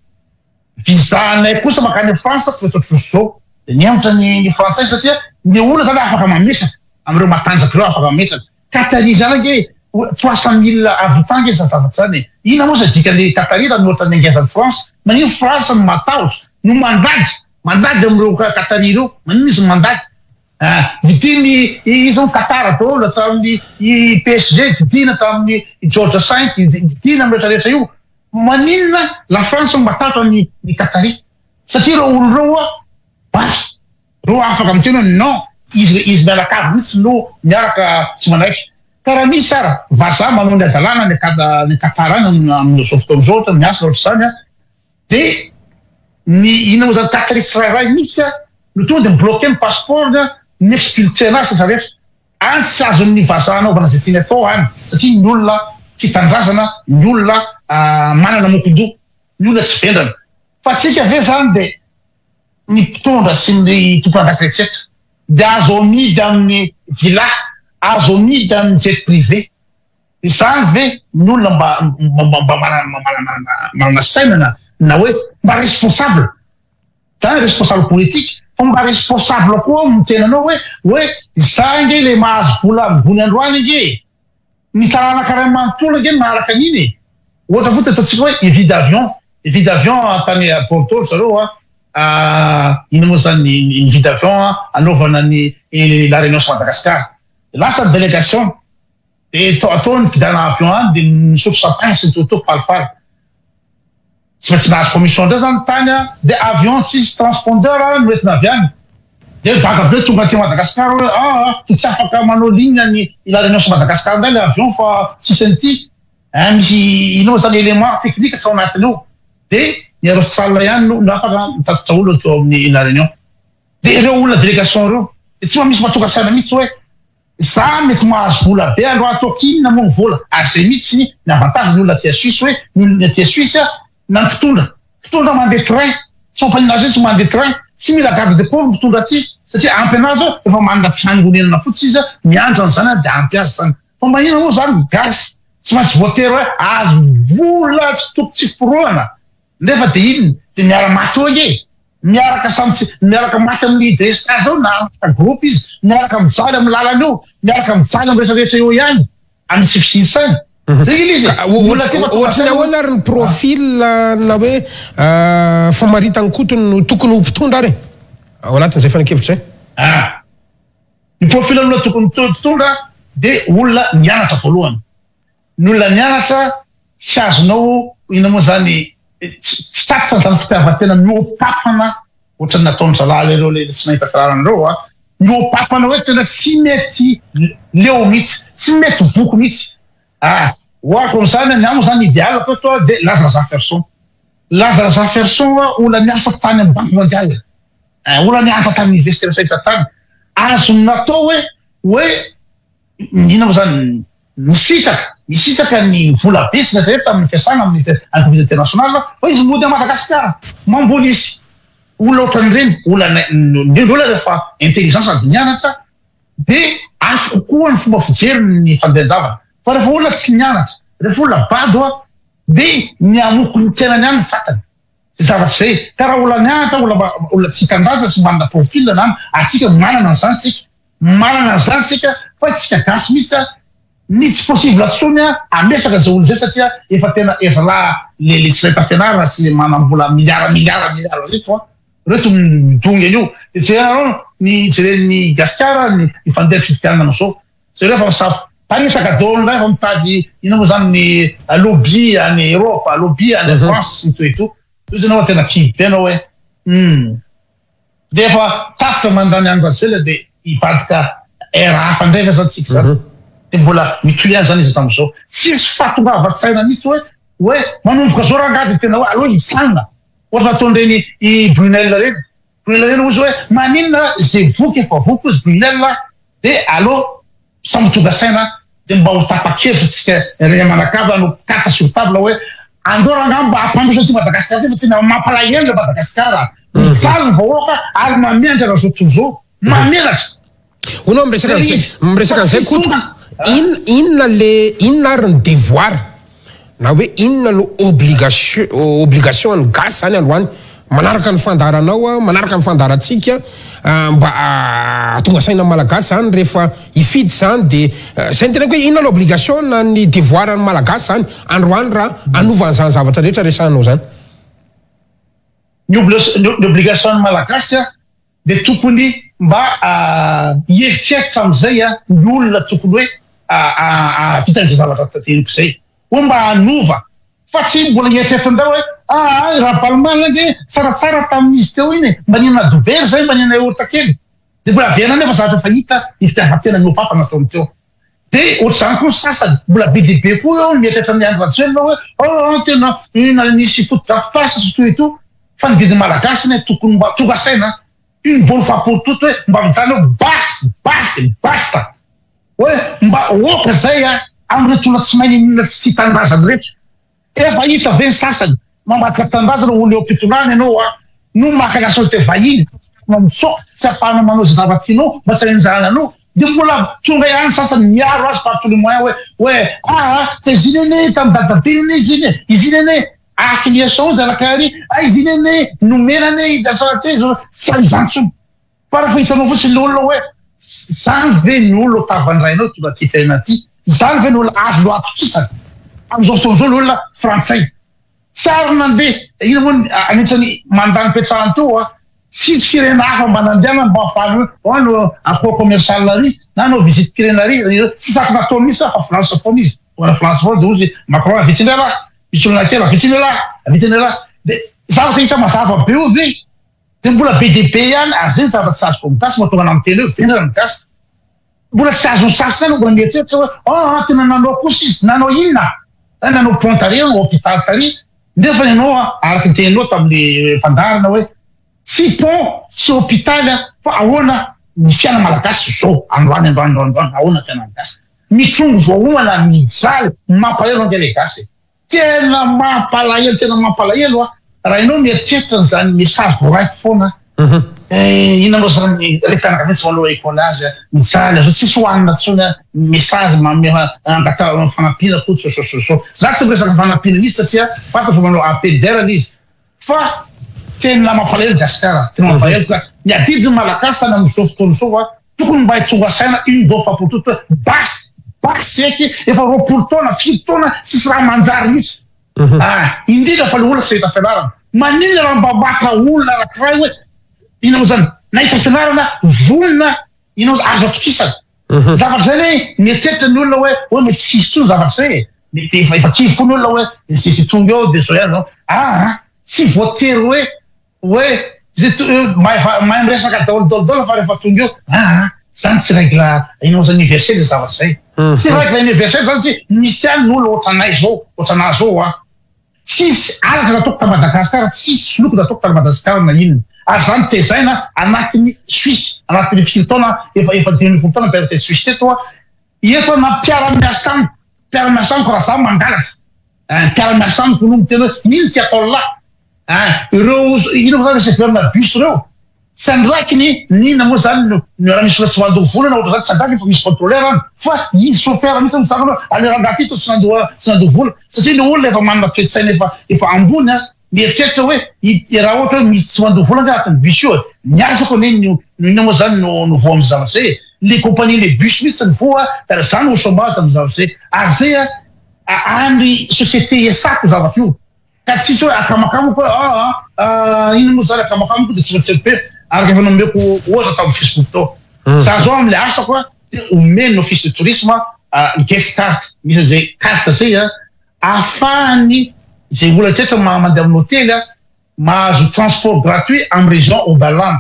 visa anay kosa mankany France tsy maintsy ohatr'izao sy zao. Dia nihemotra ny ny frantsay satria ny olona zany afaka mametraka amin'ireo matanjaka ireo afaka mametraka. Qatari zany ange 300 mille habitants ange zany zavatra zany e! Inona moa zay dikan'ny Qatari raha mihoatra ny angezan'i France? Magnino France no matahotra, no mandady, mandady amin'ireo Qatari ireo? Magnino izy no mandady? Ah, vidiany iza moa Qatar daholo hatramin'ny i PSG vidiana hatramin'ny i George V vidiana amin'ny rehetra rehetra io. Maninona la France no matahotra ny ny Qatari? Satria ireo olona ireo oa basy, ireo afaka miteny hoe non, izy izy mianakavy mihitsy no miaraka tsy manaiky. Ka raha misy ara vazaha manao ny hadalana any any Qatar any amin'izao fotoana izao ohatra miasa ohatr'izany an, dia ny inona moa zany Qatari tsirairay mihitsy an no tonga dia mi-bloquer ny passeport-ny an, mi-expulser anazy rehetra rehetra. Any tsy azon'ny vazaha anaovana izay tiany atao any satria ny olona tia tanindrazana, ny olona manana mokon-doha, ny olona tsy vendrana. Fa tsika ve zany dia ny mpitondra sy ny tompon'andraikitra rehetra dia azo amidy amin'ny villa, azo amidy amin'ny jet privé. Izany ve ny olona mba mba manana manana saina na hoe mba responsable? Zany responsable politique fa mba responsable koa ny tenanao hoe hoe za ange le mahazo vola ambony androany ange e! Ny taranaka ray manontolo ange no maharaka an'iny e! Ohatra fotsiny ataontsika hoe hividy avion, hividy avion tany Bordeaux ry zareo a, inona moa zany nividy avion hanaovana ny La Réunion sy Madagascar. Lasa ny délégation de atao ny fividianana avion any de misotro champagne sy ny tout falifaly. Tsy maintsy nahazo commission ndray zany tany a, de avion tsisy transpondeur no entina avy any, de gaga be tonga aty Madagascar hoe aa to tsy afaka manao ligne any La Réunion sy Madagascar ndray le avion fa tsisy an'ity ein misy inona moa zany élément technique tsy ao anatiny ao, de ny Air Austral ihany no afaka mitatitra olona teo amin'ny La Réunion, de ireo olona délégation ireo de tsy mba misy mba tonga saina mihitsy hoe Za mety mahazo vola be aloha ataoko inona moa ny vola ary zay mihitsy ny avantage ny olona aty Suisse hoe ny olona aty Suisse na ny mpitondra mpitondra mandeha train tsy mampaninona azy hoe tsy mandeha train tsy mila garde de corps ny mpitondra aty satria ampy anazy hoe efa manana trano honenana fotsiny izy miandry an'izany dia ampy azy zany fa maninona moa zany ny gasy tsy maintsy voatery hoe ahazo vola tsy toko tsy forohana nefa dia inona dia miara maty eo ange Miaraka samy tsy miaraka maty amin'ny délestage eo na afaka groupe izy, miaraka mijaly amin'ny lalana eo, miaraka mijaly amin'ny rehetra rehetra eo ihany, amin'ny tsy fisian'ny saina. Zay ilay izy e. Ny olona aty efa tonga Ohatry ny saina hoe. ahoana ary ny profil na hoe famaritan'i Koto no tokony ho mpitondra ary e? Ao anatin'izay fanekem-kevitra izay. Ah. Ny profil olona tokony mpitondra dia olona nianatra voalohany. Ny olona nianatra tsy azonao inona moa zany tsy tapitra zany fitiavan-tena mihoa-papana ohatran'ny nataon'ny zalahy ireo le tsy nahita fianarana ireo a, mihoa-papana hoe tena tsy mety leo mihitsy, tsy mety voky mihitsy. Ah, ohariko amin'izany ny ahy moa zany idéal ko eto dia Laza Razafiarison. Laza Razafiarison olona niasa tany amin'ny banque mondiale, olona niasa tany université rehetra tany, azony natao hoe hoe Inona moa izany? Nisitraka, nisitraka ny vola be sy ny rehetra tamin'ny fiasana amin'ny entreprise internationale fa izy mody à Madagasikara. Mamboly izy. Olona ohatran'ireny, olona indrindra olona rehefa intelligent sady nianatra dia hafa kokoa ny fomba fijeriny ny fandehan-javatra. Fa rehefa olona tsy nianatra, rehefa olona bado dia ny hamoky ny tenany ihany ny fantany. Izay zavatra izay. Ka raha olona nianatra, olona olona tia tanindrazana sy manana profil na antsika manana an'izany tsika. Manana an'izany tsika fa tsika gasy mihitsy a ny tsy possible tsony a ametraka zay olona zay satria efa tena ezalah le le tsy nahita fianarana sy le manambola milliard milliard milliard reto a reto midongy an'io de jerenareo ny jeren'ny gasikara ny ny fandeha fifidianana amizao jereo fa misafo mpamitaka daholo ndray fa mitady inona moa zany ny lobby any Europe lobby any France sy ny tout et tout io zany tena kivy be anao hoe hum Dia efa tapitra mandany Andry Rajoelina dia hivadika era hafa indray ve zany tsika zany? Dia mbola mitohy ihany zany izy hatramin'izao. Tsisy fahatongavan-tsaina mihitsy hoe hoe manomboka zao rangahy dia tena hoe aleo hijanona. Ohatra nataon'ireny i Brunel ireny. Brunel ireny hozy hoe maninona izay voky efa voky hozy Brunel dia aleo Samy tonga saina dia mba ho tapa-kevitra tsika ray amanakava no carte sur table hoe andao rangaha mba hampandroso an'ity Madagascar ity fa tena mampalahelo ilay Madagascar a! Mijaly ny vahoaka ary mamenatra an'izao tontolo izao, mamenatra. Hono aho miresaka an'izay, miresaka an'izay Koto, inona inona le inona ary ny devoir na hoe inona no obligation obligation an'ny gasy zany androany manaraka ny fandaharanao manaraka ny fandaharantsika mba hahatonga saina ny malagasy zany rehefa hifidy zany de zay ny teneniko hoe inona no obligation na ny devoir an'ny malagasy zany androany raha hanova an'izany zavatra rehetra resahanao zany. Ny obligation an'ny malagasy dia tokony mba hieritreritra amin'izay ny olona tokony hoe hahavita an'izay zavatra teneniko izay, hoe mba hanova. Fa tsy mbola hieritreritra indray hoe aa i Ravalomanana ange tsaratsara tamin'izy teo iny e, mba nihinana dobera izay, mba nihinana yaourt kely. Dia mbola averina anefa zavatra efa hita ny fitiavan-tena mihoa-papa nataony teo. Dia ohatr'izany koa ny sasany, mbola be dia be koa eo ny mieritreritra an'i Andry Rajoelina hoe aa tena inona nisy fotodrafitrasa sy tout et tout. Fa ny vidin'ny Malagasy anie tokony mba tonga saina une bonne fois pour toutes hoe mba mijanona eo basta, basta, basta. Hoe mba ok zay a amin'ireto olona tsy mahay n'inona tsy tia tanindrazana ireto. Efa hita ve ny sasany mamadika tanindrazana ho olona eo am-pitondrana ianao a no maka nationalité vahiny ahafahanao mitsoaka sy ahafahanao manao izay zavatra tianao mba tsy hanenjahana anao dia mbola tonga ihany ny sasany miaro azy par tous les moyens hoe hoe aa ka izy iny anie tamin'ny dadabeny anie izy iny e izy iny anie affiliation zanakary a izy iny anie nomena anie nationalité zao tsy hay izany intsony. Fa rehefa hitanao fotsiny le olona hoe zany ve ny olona ho tavandrainao tonga aty fiainana aty? Zany ve ny olona azonao atokisana? Amin'izao fotoana izao le olona frantsay tsy ary nandeha inona moa ny anisan'ny mandat nipetrahany teo a, tsisy firenena hafa mba nandehanany mba ahafahany hoe oh hanao accord commercial ary na hanao visite firenena ary, tsisy asa nataony mihitsy fa France foana izy, tonga any France foana de hozy Macron avy etsy indray lah, misy olona kely avy etsy indray lah, avy etsy indray lah, de zavatra hita mazava be io ve? Dia mbola be dia be ihany ary zay ny zavatra tsy azoko amin'ny gasy mahatonga anah miteny hoe vendrana ny gasy. Mbola tsy azon'ny sasany ihany mbola mieritreritra hoe aa tena nanao kosa izy, nanao inona? Hay nanao pont tary, nanao hôpital tary, nefa ianao araka ny teninao tamin'le fandaharana hoe tsy pont tsy hôpital fa ahoana ny fiainana malagasy zao androany androany androany androany ahoana ny fiainana gasy? Mitrongy voaomana, mijaly, mampalahelo ange le gasy e. Tena mampalahelo tena mampalahelo a! Raha ianao mieritreritra an'izany message voaraiko foana eh inona moa zany re mpianakaviana tsy manao école azy a, mijaly azy tsisy hohanina intsony a, message manome angataha fanampiana koa zao zao zao. Za tsy miresaka fanampiana mihitsy satria fantako fa manao appel d'air izy fa tena mampalahelo Gasikara, tena mampalahelo ka ny adidy ny Malagasy zany amin'izao fotoana izao a Tokony mba tonga saina une bonne fois pour toutes hoe basy basy eky efa 20 taona fito taona tsisy raha manjary mihitsy ah indrindra fa le olona tsy nahita fianarana maninona raha mba maka olona anakiray hoe inona moa zany nahita fianarana vonona inona moa azo atokisana zavatra zay le mieritreritra ny olona hoe hoe mety tsy hisy tsony zavatra zay e mety efa efa kivy koa ny olona hoe misy tonga eo de zao ihany zao ah tsy voatery hoe Hoe zay to mahay mahay miresaka daholo daholo daholo fa rehefa tonga eo aa zany tsy règle inona universel zay zavatra zay. Tsy règle universel zany satria misy ihany ny olona ohatranay zao, ohatranah zao a. Tsisy araka nataoko ta Madagascar, tsisy soloko nataoko tany Madagascar na inona. Ary zany tezaina anatin'ny Suisse, anatin'ny firy taona efa efa 15 taona nipetraka teto Suisse teto aho. Eto na mpiara-miasa amiko, mpiara-miasa amiko raha za mangalatra, mpiara-miasa amiko no miteny hoe ino ty ataon'lah. Ah, ireo inona moa zany receveur-na bus ireo? Tsy andraikiny n'inona moa zany no raha misy olona tsy mandoa vola na ohatran'izany tsy andraikiny fa misy contrôleur any fa izy chauffeur mihitsy no mitsangana hoe aleo rangahy ty toa tsy nandoa tsy nandoa vola satria le olona efa manana toe-tsaina efa efa ambony a mieritreritra hoe raha ohatra hoe misy tsy mandoa vola angaha anatin'ny bus io e ny asako anie no no inona moa zany no no voa amin'ny zavatra zay e le compagnie le bus mihitsy ny voa ka za no au chômage amin'ny zavatra zay ary zay a any société iasako zavatra io Ka tsisy hoe akamakamako hoe aa ah inona moa zany akamakamako dia tsy maintsy be araka efa nomeko ohatra tao amin'ny Facebook tao. Za zao amin'ilay asako a dia omen'ny office de tourisme guest card misy an'izay carte zay a ahafahan'ny zay olona rehetra mandeha amin'ny hotely a mahazo transport gratuit amin'ny région Oberland.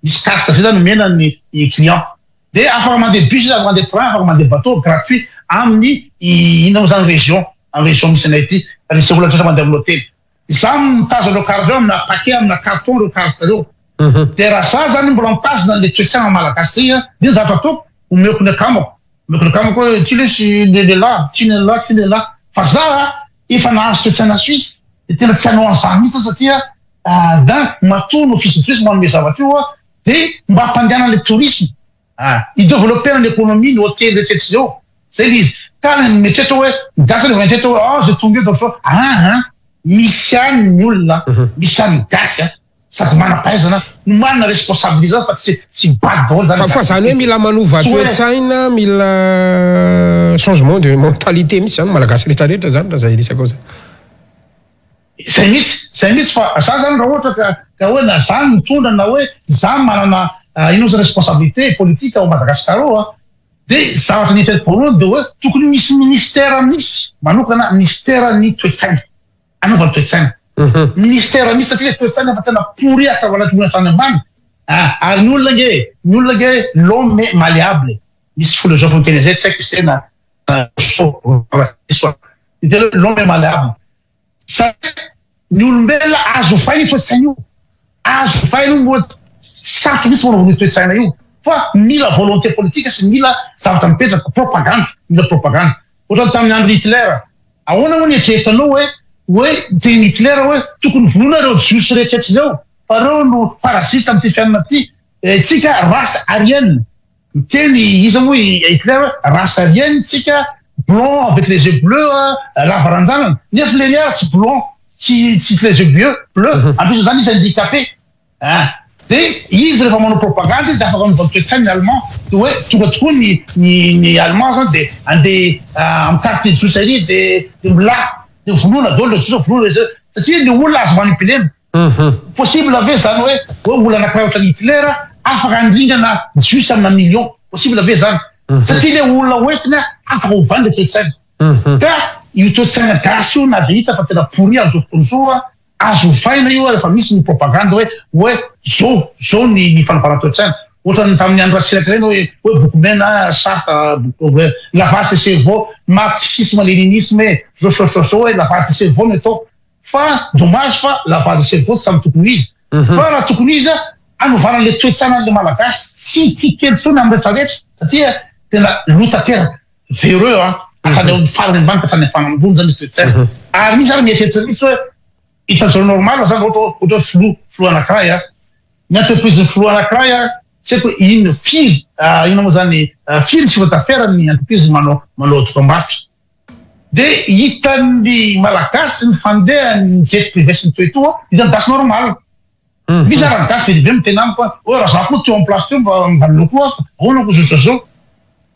Misy carte zay zany omena ny client. Dia afaka mandeha bus izy, afaka mandeha train, afaka mandeha bateau gratuit amin'ny inona moa zany région, amin'ny région misy anay ity. Fa nisy olona rehetra mandeha amin'ny hotely. Za mitazona ireo carte ireo amina paquet, amina carton ireo carte ireo. Dia raha za zany mbola mitazona an'ilay toe-tsaina malagasy zay an, dia ny zavatra ataoko, omeko ny akamako. Omeko ny akamako hoe ity lesy le lehilahy, ity ny lehilahy, ity ny lehilahy. Fa za efa nahazo toe-tsaina suisse, dia tena tsy hanao an'izany mihitsy aho satria D'un, matoa ny office de tourisme manome zavatra io dia mba hampandehanana le tourisme, hi-developper ny économie ny hotely rehetra ireo, zay le izy. Ka ny mieritreritra hoe, ny gasy rehefa mieritreritra hoe ah zay tonga eo dia sao, aa misy ihany ny olona, misy ihany ny gasy sady manam-pahaizana no manana responsabilité zany fa tsy tsy bado daholo zany. Fa fa zany hoe mila manova toe-tsaina, mila changement de mentalité mihitsy zany malagasy rehetra rehetra zany raha zay resaka ao zay. Zay mihitsy, zay mihitsy fa za zany raha ohatra ka ka hoe na za no mitondra na hoe za manana inona zany responsabilité politique ao Madagascar ao a, de zavatra nieritreretiko voalohany de hoe tokony misy ministère mihitsy manokana ministère ny toe-tsaina. Hanova ny toe-tsaina. Ministère mihitsy satria le toe-tsaina efa tena pourri hatramin'ny anaty hatrany ambany. Ah, ary ny olona ange, ny olona ange l'homme est malléable. Misy philosophe miteny an'izay tsy haiko izay na miteny hoe l'homme est malléable. Zany hoe ny olombelona azo ovaina io toe-tsaina io. Azo ovaina io moa tsy sarotra mihitsy manova an'io toe-tsaina io fa mila volonté politique sy mila zavatra mipetraka, propagande, mila propagande. Ohatran'ny tamin'ny andron'i Hitler, ahoana moa ny eritreretanao hoe hoe niteny Hitler hoe tokony vonoina ireo jiosy rehetra ireo fa ireo no parasite amin'ity fiainana ity, tsika race aryenne. Miteny iza moa i Hitler hoe race aryenne tsika, blond avec les yeux bleus, lava ranjanana, nefa le ary tsy blond, tsy tsy les yeux bleus, bleu, en plus zany izy handicapé ah, de izy rehefa manao propagande izy de afaka manova ny toe-tsainy ny allemand, de hoe tonga tokoa ny ny ny allemand zany de andeha amin'ny quartier jiosy ary de de milà, de vonoina daholo le jiosy, vonoina le satria ny olona azo manipulena. Possible ve zany hoe hoe olona anakiray ohatran'i Hitler afaka handringana jiosy amina millions? Possible ve zany? Satria le olona hoentiny afaka ovany le toe-tsaina. Ka io toe-tsaina gasy io na dia hita fa tena pourri amin'izao fotoana izao, azo ovaina io rehefa misy ny propagande hoe hoe zao zao ny ny fanovana toe-tsaina. Ohatran'ny tamin'ny andro Ratsiraka ireny hoe hoe boky mena, charte, lavage de cerveau, marxisme léninisme e, zao zao zao zao hoe lavage de cerveau no atao. Fa dommage fa lavage de cerveau tsy samy tokony ho izy. Fa raha tokony ho izy hanovana an'le toe-tsaina an'le malagasy tsy tia kely intsony amin'ny rehetra rehetra satria tena lo tanteraka, véreux an, hatrany amin'ny farany ambany ka hatrany amin'ny farany ambony zany le toe-tsaina. Ary misy ary mieritreritra mihitsy hoe hitan'izao normal zany ohatra ohatra hoe filoha, filoha anankiray an, ny entreprise ny filoha anankiray an, tsy haiko hoe inona firy inona moa zany firy ny chiffre d'affaires ny entreprise manao manao dokam-barotra. Dia hitan'ny Malagasy ny fandehan'ny jet privé sy ny toy toa, hitan'ny gasy normal. Misy ara ny gasy be dia be miteny amiko hoe raha za koa teo amin'ny place teo mba mba naleo koa aho fa ahoana koa zao zao.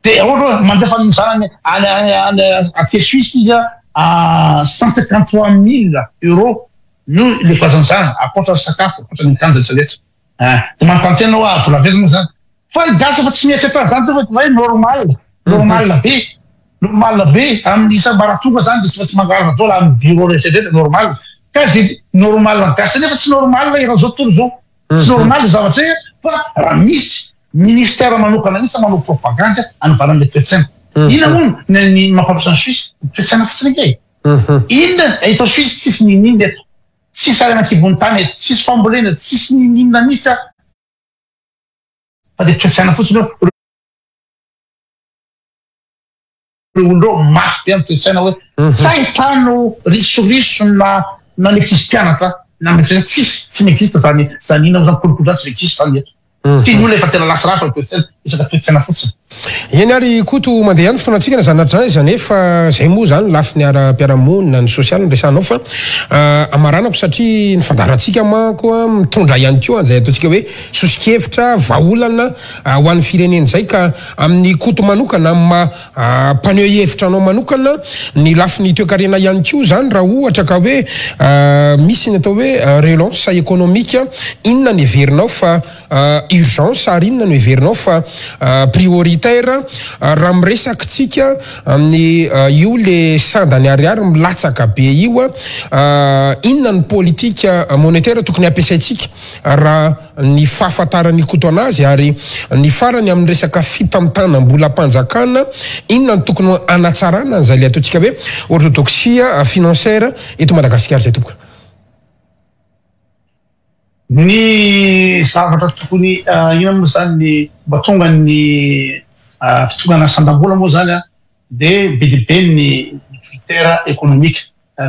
Dia ohatra hoe mandefa ny zanany any any any aty Suisse izy à 153 000 euros no ilefasany zanany, ankoatra ny sakafo, ankoatra ny akanjo rehetra rehetra. Ah, dia manontany tena hoa vola avy aiza moa zany? Fa ny gasy efa tsy mieritreritra an'izany intsony fa hoe normal, normal be, normal be amin'ny isam-baratonga zany dia tsy maintsy mangalatra daholo amin'ny bureau rehetra rehetra, normal. Ka izay normal ny gasy nefa tsy normal eran'izao tontolo izao. Tsy normal izay zavatra izay fa raha misy ministère manokana mihitsy manao propagande hanovana an'ilay toe-tsaina. Inona moa ny ny mampandroso an'i Suisse? Ny toe-tsaina fotsiny ange e. Inona eto Suisse tsisy n'inon'inona eto. Tsisy harena an-kibon'ny tany eto, tsisy fambolena, tsisy n'inon'inona mihitsy a! Fa dia toe-tsaina fotsiny hoe ireo olona ireo mafy be amin'ny toe-tsaina hoe tsy ahitano risoriso na na ny ankizy mpianatra na ny tsisy, tsy mi-existe zany zany inona moa zany kolikoly zany tsy mi-existe zany eto. Tsy ny olona efa tena lasa ratsy ny toe-tsaina, resaka toe-tsaina fotsiny. Eny ary Koto mandeha ihany fotoanantsika na zany na tsy zany nefa zay moa zany lafiny ara-piarahamonina ny sosialy no resahanao fa amaranako satria ny fandaharantsika manko mitondra ihany koa an'izay ataontsika hoe soso-kevitra vahaolana ho an'ny firenena izay ka amin'i Koto manokana amin'ny maha Mpaneho hevitra anao manokana ny lafiny toekarena ihany koa izany raha ohatra ka hoe misy ny atao hoe relance économique, inona no heverinao fa urgence ary inona no heverinao fa prioritaire raha miresaka tsika amin'ny io le sandany ariary milatsaka be io, inona ny politique monétaire tokony hampiasaintsika raha ny fahafantaran'i Koto anazy ary ny farany amin'ny resaka fitantanam-bolam-panjakana, inona no tokony hanatsarana an'izay ilay ataontsika hoe orthodoxie financière eto Madagasikara izay tompoko? Ny zavatra tokony inona moa izany ny mba tonga ny fitongana sandam-bola moa izany dia be dia be ny critère économique.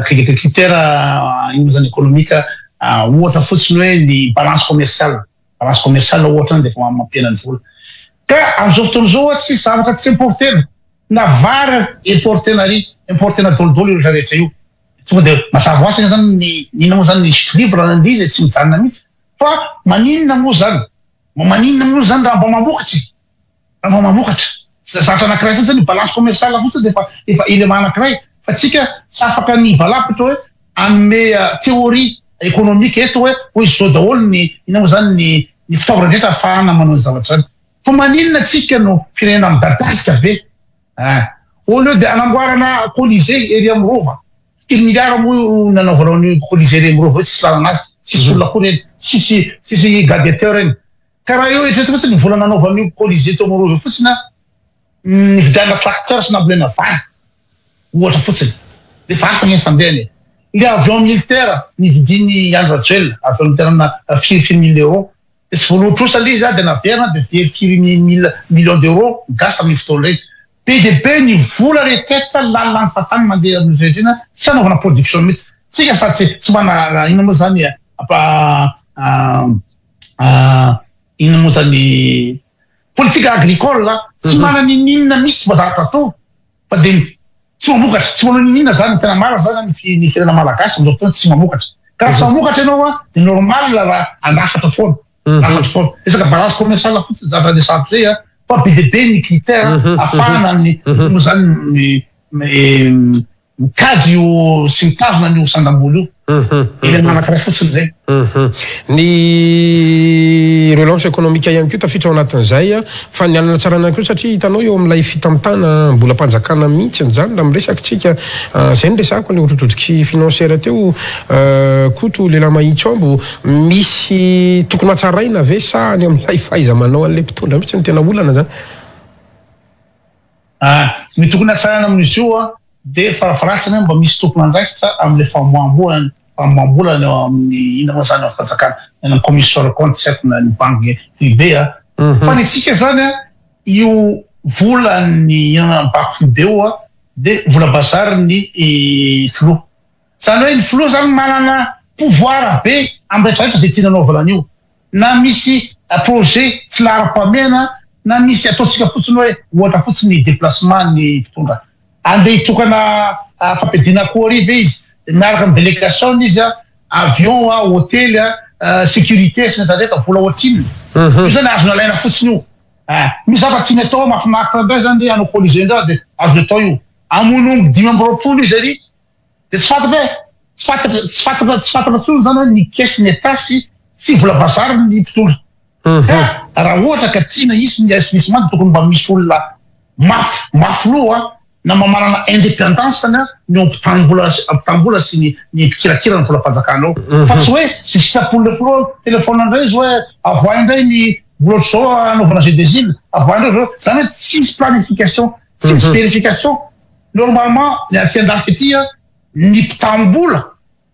Critère inona moa zany économique ohatra fotsiny hoe ny balance commerciale, balance commerciale ohatra zany dia efa mampihena ny vola. Ka amin'izao fotoana izao tsisy zavatra tsy importer-na, na vary importer-na ary importer-na daholo io rehetra rehetra io. Tonga dia mazava ho azy zany ny inona moa zany ny chute libre na ny izy tsy mijanona mihitsy. Fa maninona moa zany, maninona moa zany raha mba mamokatra e? Raha mba mamokatra. Zavatra anankiray fotsiny, balance commerciale fotsiny dia efa efa élément anankiray. Fa tsika tsy afaka ny hivalapitra hoe hanome théorie économique eto hoe hoe izao daholo ny inona moa zany ny ny fitaovana rehetra ahafahana manao ny zavatra izany. Fa maninona tsika no firenena midadasika be? Hein. Au lieu de hanamboarana colisée ery amin'ny Rova. Firy milliards moa io nanaovanao an'io Colisée Remorova io tsisy lalana azy, tsisy olona akory eny, tsisy tsisy gladiateur eny. Ka raha eo eritrereto fotsiny ny vola nanaovana io Colisée tao Morova io fotsiny an, nividianana tracteur sy nambolena vary ohatra fotsiny. Dia efa hafa anie ny fandehany e. Ilay avion militaire nividian'i Andry Rajoelina, avion militaire amina firy firy mille euros, dia tsy voaloa trosa ilay izy an, dia naverina dia very firy mille millions d'euros ny gasy tamin'iny fotoana iny. Be dia be ny vola rehetra lalany fatany mandeha amin'ny rehetra tsy anaovana production mihitsy. Tsika fa tsy tsy manana inona moa zany apa inona moa zany politique agricole tsy manana n'inona mihitsy mba zavatra atao fa dia tsy mamokatra, tsy manao n'inona zany ny tena marina zany ny firenena malagasy amin'izao fotoana tsy mamokatra. Ka raha tsy mamokatra ianao an dia normal raha andafatra foana. Lafatra foana. Resaka balance commerciale fotsiny zavatra resahako zay an, fa be dia be ny critère ahafahana ny moa zany ny mikajy io sy mitazona an'io sandam-bola io. Élément anankiray fotsiny zay. Ny relance économique ihany koa tafiditra ao anatin'izay fa ny hanatsarana ihany koa satria hitanao eo amin'ilay fitantanam-bolam-panjakana mihitsy izany raha miresaka isika, izay no resahako ilay orthodoxie financière teo Koto lehilahy mahitsy-omby. Misy tokony hatsaraina ve sa any amin'ilay fahaiza-manao an'ilay mpitondra mihitsy no tena olana zany? Ah, ny tokony hatsaraina amin'izy io an, dia farafaharatsiny mba misy tompon'andraikitra amin'ilay famoaham-bola, famoaham-bola any amin'ny inona moa zany ao fanjakana, any amin'ny commission de compte tsy haiko na ny banky foibe an. Fa ny antsika zany an, io volan'ny inona banky foibe io an, dia vola bazary ny filoha. Zany hoe ny filoha zany manana pouvoir be am retraretra zay tiany anaovana an'io. Na misy projet tsy laharam-pahamehana na misy ataontsika fotsiny hoe ohatra fotsiny ny déplacement ny mpitondra. Andeha hitokana fampiadiana akoho ary ve izy? Dia miaraka amin'ny délégation-ny izy, avion, hotely, sécurité sy ny retraretra, vola ohatrinona? Io zany azony alaina fotsiny io. Misy zavatra tiany atao mahafinaritra indray zany hoe hanao colisée indray dia azony atao io. Hamono omby 25 izy ary Dia tsy fantatra hoe, tsy fantatra, tsy fantatra, tsy fantatra intsony izany hoe ny caisse ny Etat sy sy vola bazary ny mpitondra. Ka raha ohatra ka tiana hisy ny assainissement dia tokony mba misy olona mafy, mafy loha na mba manana indépendance-ny ny ao ampitam-bola, ampitam-bola sy ny ny mpikirakira ny volam-panjakana ao. Fa tsy hoe tsy sitrapon'ilay filoha téléphone indray izy hoe avoahy indray ny vola ohatr'izao hanaovana jeu des îles, avoahy indray izao. Izany hoe tsisy planification, tsisy vérification. Normalement ny aty andafy aty a, ny mpitam-bola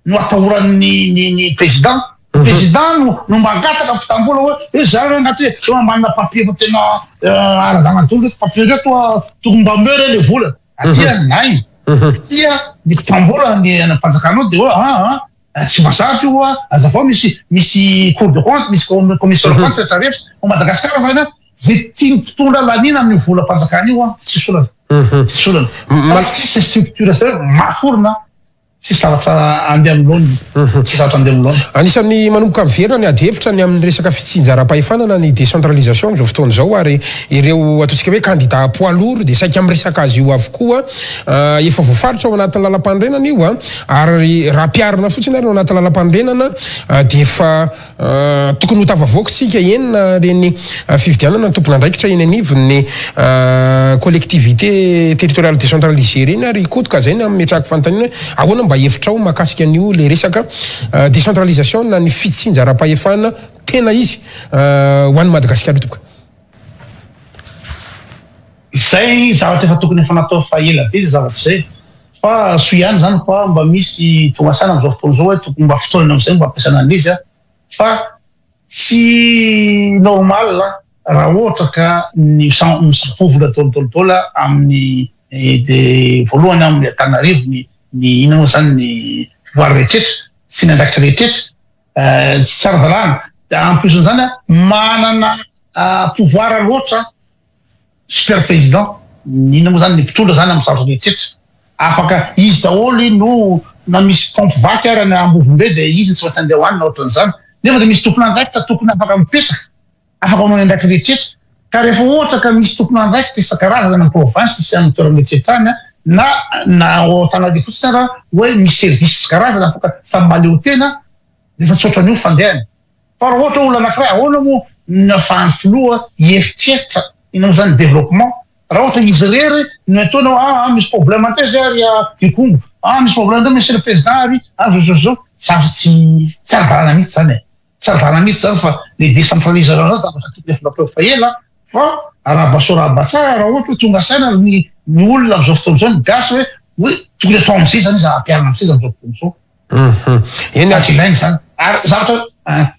no atahoran'ny ny ny président. Président no no mangataka mpitam-bola hoe eh za re angaha ty efa manana papier efa tena ara-dalàna daholo reto papier reto a, tokony mba omeo re le vola. Aty a nay. Aty a ny mpitam-bola ny any am-panjakana ao de hoe ah ah tsy mazava io a, azafao misy misy cour de compte, misy commission de compte rehetra rehetra. Ao Madagasikara zany a, Zay tian'ny mpitondra laniana amin'io volam-panjakana io an, tsisy olana. Tsisy olana. Fa tsisy structure zay hoe mafy orina, tsisy zavatra andeha amin'ny laoniny. Tsisy zavatra andeha amin'ny laoniny. Anisan'ny manomboka miverina ny adihevitra ny amin'ny resaka fitsinjaram-pahefana na ny décentralisation amin'izao fotoana izao ary ireo ataontsika hoe candidat poids lourd dia saika miresaka azy io avokoa. Efa voafaritra ao anatin'ny lalampanorenana io ary raha ampiharina fotsiny ary ao anatin'ny lalampanorenana dia efa Tokony ho tafavoaka isika enina ireny fifidianana ny tompon'andraikitra eny anivon'ny collectivité territoriale décentralisée ireny ary Koto ka zay no ametrahako fanontaniana hoe ahoana mba hevitrao mahakasika an'io le resaka décentralisation na ny fitsinjaram-pahefana tena izy ho an'i Madagasikara io tompoko. Izay zavatra efa tokony efa natao efa ela be izay zavatra izay fa soa ihany izany fa mba misy tonga saina amin'izao fotoana izao hoe tokony mba fotoana amin'izay mba ampiasana an'izy fa tsy normal raha ohatra ka ny misafovola dôlidôlidôla amin'ny de voalohany amin'ny Antananarivo ny ny inona moa izany ny pouvoir rehetrretra sy ny andraikitra rehetrretra tsy ara-dalàna de en plus an'izany manana pouvoir loatra super président, inona moa zany ny mpitondra zany amin'ny zavatra rehetra afaka izy daholo no na misy pompe vaky ara ny Ambovombe dia izy no tsy maintsy andeha ho any na ohatran'izany nefa dia misy tompon'andraikitra tokony afaka mipetraka afaka manao ny andraikitra rehetra ka rehefa ohatra ka misy tompon'andraikitra isan-karazany any province sy amin'ny toerana rehetra any na na ao Antananarivo fotsiny ara hoe misy service isan-karazany afaka samy mahaleo tena dia efa tsy ohatran'io fandehany. Fa raha ohatra olona anakiray ahoana moa no afahan'ny filoha hieritreritra inona moa zany développement raha ohatra izy irery no ataony hoe aa misy problème taiza ary Ikongo? Ah misy problème ndray monsieur le président ary ah zao zao zao. Zavatra tsy tsy ara-dalàna mihitsy zany e. Tsy ara-dalàna mihitsy zany fa le décentralisation zany zavatra tokony efa natao efa ela fa arahaba soa arahaba tsara raha ohatra hoe tonga saina ny ny olona amin'izao fotoana izao ny gasy hoe hoe tokony atao amin'izay zany izy ampiharina amin'izay zany amin'izao fotoana izao. Eny Zavatra ilaina izany. Ary zavatra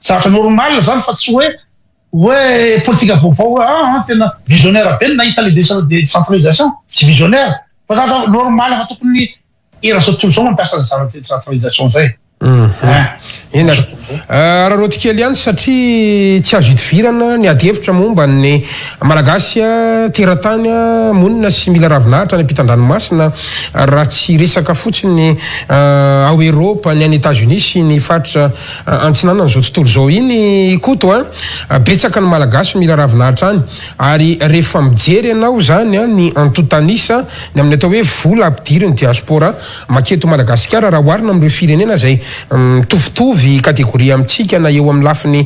zavatra normal zany fa tsy hoe hoe politika vaovao hoe ah tena visionnaire be ny nahita le décentralisation. Tsy visionnaire fa zavatra normal fa tokony eran'izao tontolo izao mampiasa zavatra décentralisation zay. Eny ary. Araraoty kely ihany satria tsy azo idivirana ny ady hevitra momba ny Malagasy teratany monina sy mila ravinahitra any ampitan-dranomasina raha tsy resaka fotsiny ao Eropa, ny any Etats-Unis sy ny faritra antsinanan'izao tontolo izao iny Koto a. Betsaka ny Malagasy mila ravinahitra any ary rehefa mijery ianao izany ny antontan'isa ny amin'ny atao hoe vola ampidirin'ny diaspora Maketo Madagasikara raha oharina amin'ireo firenena izay mitovitovy kategoria amintsika na eo amin'ny lafiny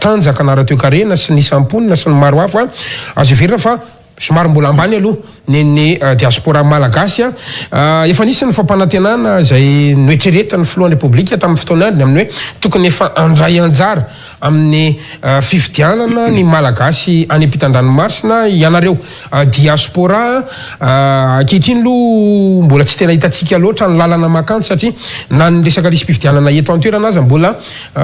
tanjaka na ara-toekarena sy ny isam-ponina sy ny maro hafa, azo heverina fa somary mbola ambany aloha ny ny diaspora malagasy. Efa nisy ny fampanantenana izay noeritreretin'ny filohan'ny Repoblika tamin'ny fotoan'androny amin'ny hoe tokony efa handray anjara amin'ny fifidianana ny Malagasy any ampitan-dranomasina ianareo diaspora. Ankehitriny aloha mbola tsy tena hitantsika loatra ny lalana mankany satria na ny resaka lisi-pifidianana eto an-toerana aza mbola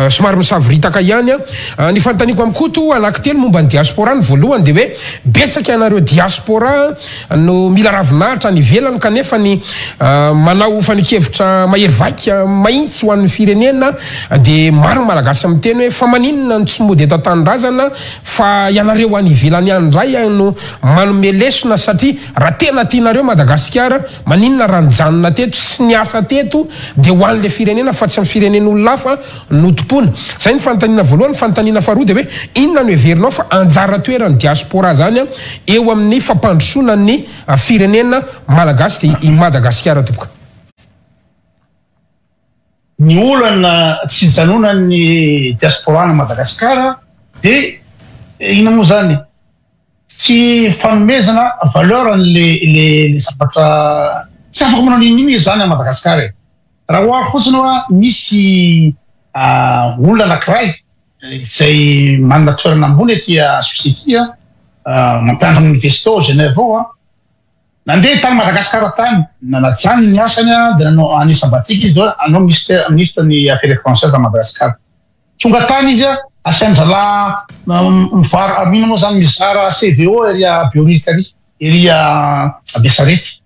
somary misavoritaka ihany. Ny fanontaniako amin'i Koto anankitelo momba ny diaspora, ny voalohany dia hoe betsaka ianareo diaspora no mila ravinahitra any ivelany kanefa ny manao fanehoan-kevitra mahery vaika mahitsy ho an'ny firenena dia maro ny Malagasy miteny hoe fa maninona no tsy mody eto an-tanindrazana fa ianareo any ivelany any indray no manome lesona satria raha tena tianareo Madagasikara maninona raha nijanona teto sy niasa teto dia ho an'ilay firenena fa tsy ny firenen'olona hafa no tompoina. Zay ny fanontaniana voalohany, fanontaniana faharoa dia hoe inona no heverinao fa anjara toeran'ny diaspora zany eo amin'ny fampandrosoana ny firenena malagasy dia i Madagasikara tompoko? Ny olana tsy hijanonan'ny diaspora any Madagasikara dia inona moa zany? Tsy fanomezana valeur an'le le zavatra tsy afaka manao n'inon'inona izy zany à Madagascar e. Raha ohariko fotsiny hoa misy olona anakiray izay manana toerana ambony aty Suisse aty mampianatra amin'ny université ao Genève ao an, nandeha tany Madagascar tany, nanajanony ny asany dia nanao année sabbatique izy dia hanao ministère ministre ny affaires étrangères à Madagascar. Tonga tany izy asainy zalahy mivaro inona moa zany mizara CVO ery Behoririka ery, ery Besarety.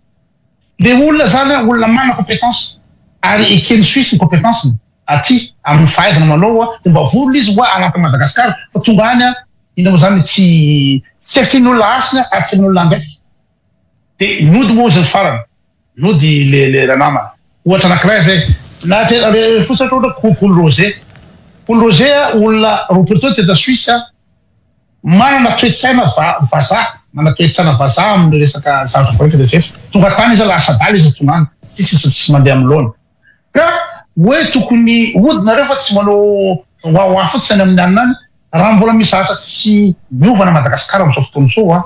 Le olona zany an, olona manana compétence ary eken'ny Suisse ny compétence-ny aty amin'ny fahaizana manao an, de mba vonona izy hoa hanampy Madagascar fa tonga any an, inona moa zany tsy tsy asian'olona hasina ary tsy asian'olona andraikitra. De nody moa izy ny farany, nody le le ranamana. Ohatra anakiray zay, na te re fotsiny ohatra hoe Kolo Roger, Kolo Roger an, olona 20 taona teto Suisse an, Manana toe-tsaina vazaha, manana toe-tsaina vazaha amin'ny resaka zavatra rehetra rehetra. Tonga tany izy lasa adala izy tonga any, satria tsisy tsy mandeha amin'ny laona. Ka hoe tokony hody nareo fa tsy manao wawa fotsiny any amin'ny anona any. Raha mbola misy zavatra tsy miova any Madagasikara amin'izao fotoana izao an,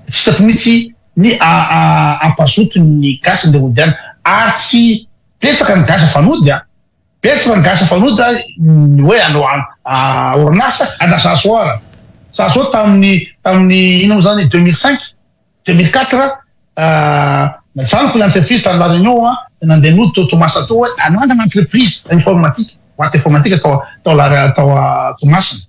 tsy hitako mihitsy ny hampazoto ny gasy andeha hody any. Ary tsy betsaka ny gasy efa nody an. Betsaka ny gasy efa nody ny hoe hanao orinasa na za zao ara. Za zao tamin'ny tamin'ny inona moa zany 2005, 2004 najanoko ny entreprise tany La Réunion a, dia nandeha nody tao Toamasina tao hoe hanangana entreprise informatique, boite informatique tao tao la tao Toamasina.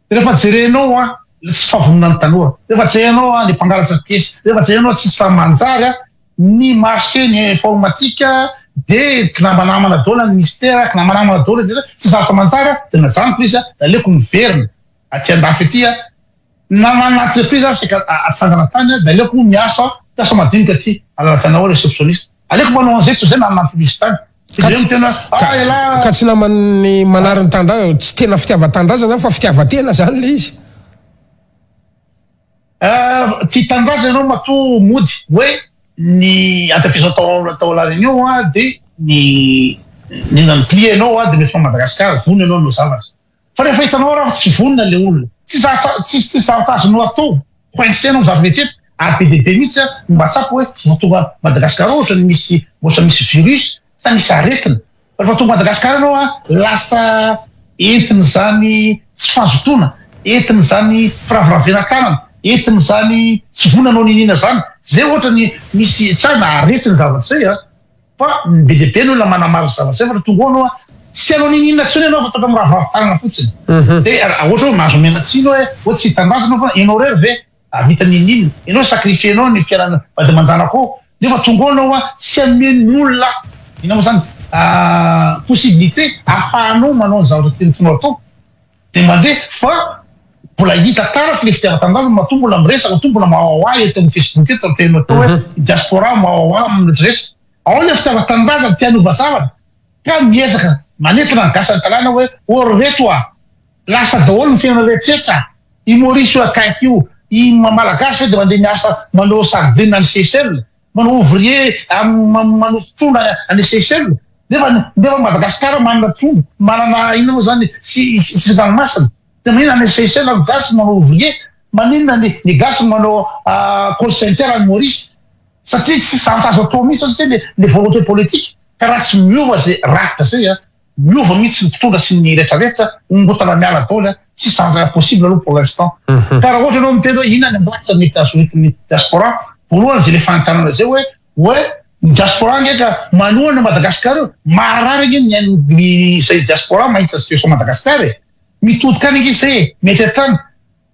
Dia rehefa jerenao a le tsy fahavononan'ny tanora, rehefa jerenao a le mpangalatra piesy, rehefa jerenao tsisy raha manjary a, ny marché ny informatique de kinamanamana daholo ny ministère, kinamanamana daholo ny rehetra, tsy zavatra manjary a, de najanoko izy a, de aleoko miverina aty andafy aty a, na manana entreprise aza saika atsangana tany a, de aleoko miasa mpiasa madinika aty Analakana receptionniste, aleoko manao an'izay toy izay manana entreprise tany. Ka tsy, ka, ka tsy naman'ny manary ny tanindrazana, tsy tena fitiavan-tanindrazana zany fa fitiavan-tena zany le izy. Tia tanindrazana ianao matoa mody hoe ny entreprise tao tao La Réunion a de ny ny nanoplie anao a de mety fa Madagascar vonona ianao hanao zavatra. Fa rehefa hitanao raha tsy vonona le olona, tsy zavatra tsy tsy zavatra azonao atao, coincé anao zavatra eto ary be dia be mihitsy no mba tsapa hoe vao tonga Madagascar ohatra ny misy ohatra misy virus. Sa misy aretina? Fa rehefa tonga Madagascar ianao an, lasa entin'izany tsy fahazotoana, entin'izany firaviravena tanana, entin'izany tsy vonona hanao niniana izany. Zay ohatra ny misy tsy hay na aretina zavatra izay an, fa be dia be ny olona manamarina zavatra izay fa rehefa tonga ao ianao an, tsy te hanao niniana intsony ianao fa tonga miraviravy tanana fotsiny. Dia ohatra hoe mahazo omena tsiny hoe hoe tsy hitanindrazana fa ianao irery ve? Hahavita n'inon'inona. Ianao sacrifier-nao ny fiainana vady aman-janakao nefa tonga ao ianao tsy hameno ny olona inona moa zany possibilité ahafahanao manao ny zavatra tianao atao dia mandeha fa mbola hita taratra le fitiavan-tanindrazana matoa mbola miresaka matoa mbola mawawa eto amin'ny facebook eto tena atao hoe diaspora mawawa amin'ny rehetra ao le fitiavan-tanindrazana te hanova zavatra ka miezaka manentana ny gasy an-tanàna hoe ô ry reto a! Lasa daholo ny fiainana rehetrretra, i Maurice io akaiky io, i Malagasy ve dia mandeha miasa manao sardine any Seychelles, manao ouvrier manao trondro any Seychelles, nefa nefa Madagascar manana trondro, manana inona moa zany sisin-dranomasina, dia maninona any Seychelles ny gasy manao ouvrier, maninona ny ny gasy manao call center any Maurice, satria tsy zavatra azo atao mihitsy satria le volonté politique, ka raha tsy miova zay rafitra zay an. Miova mihitsy ny mpitondra sy ny rehetra rehetra, ongotana miala daholo a, tsisy zavatra possible aloha pour l'instant. Ka raha ohatra ianao miteny hoe inona ny impact mety azo entin'ny diaspora, voalohany izay le fanontaniana izay hoe hoe ny diaspora ange ka manohana Madagascar io, maharary ange ny ain'ny izay diaspora mahita situation Madagascar e, mitodika any ange izay e, mety hatrany.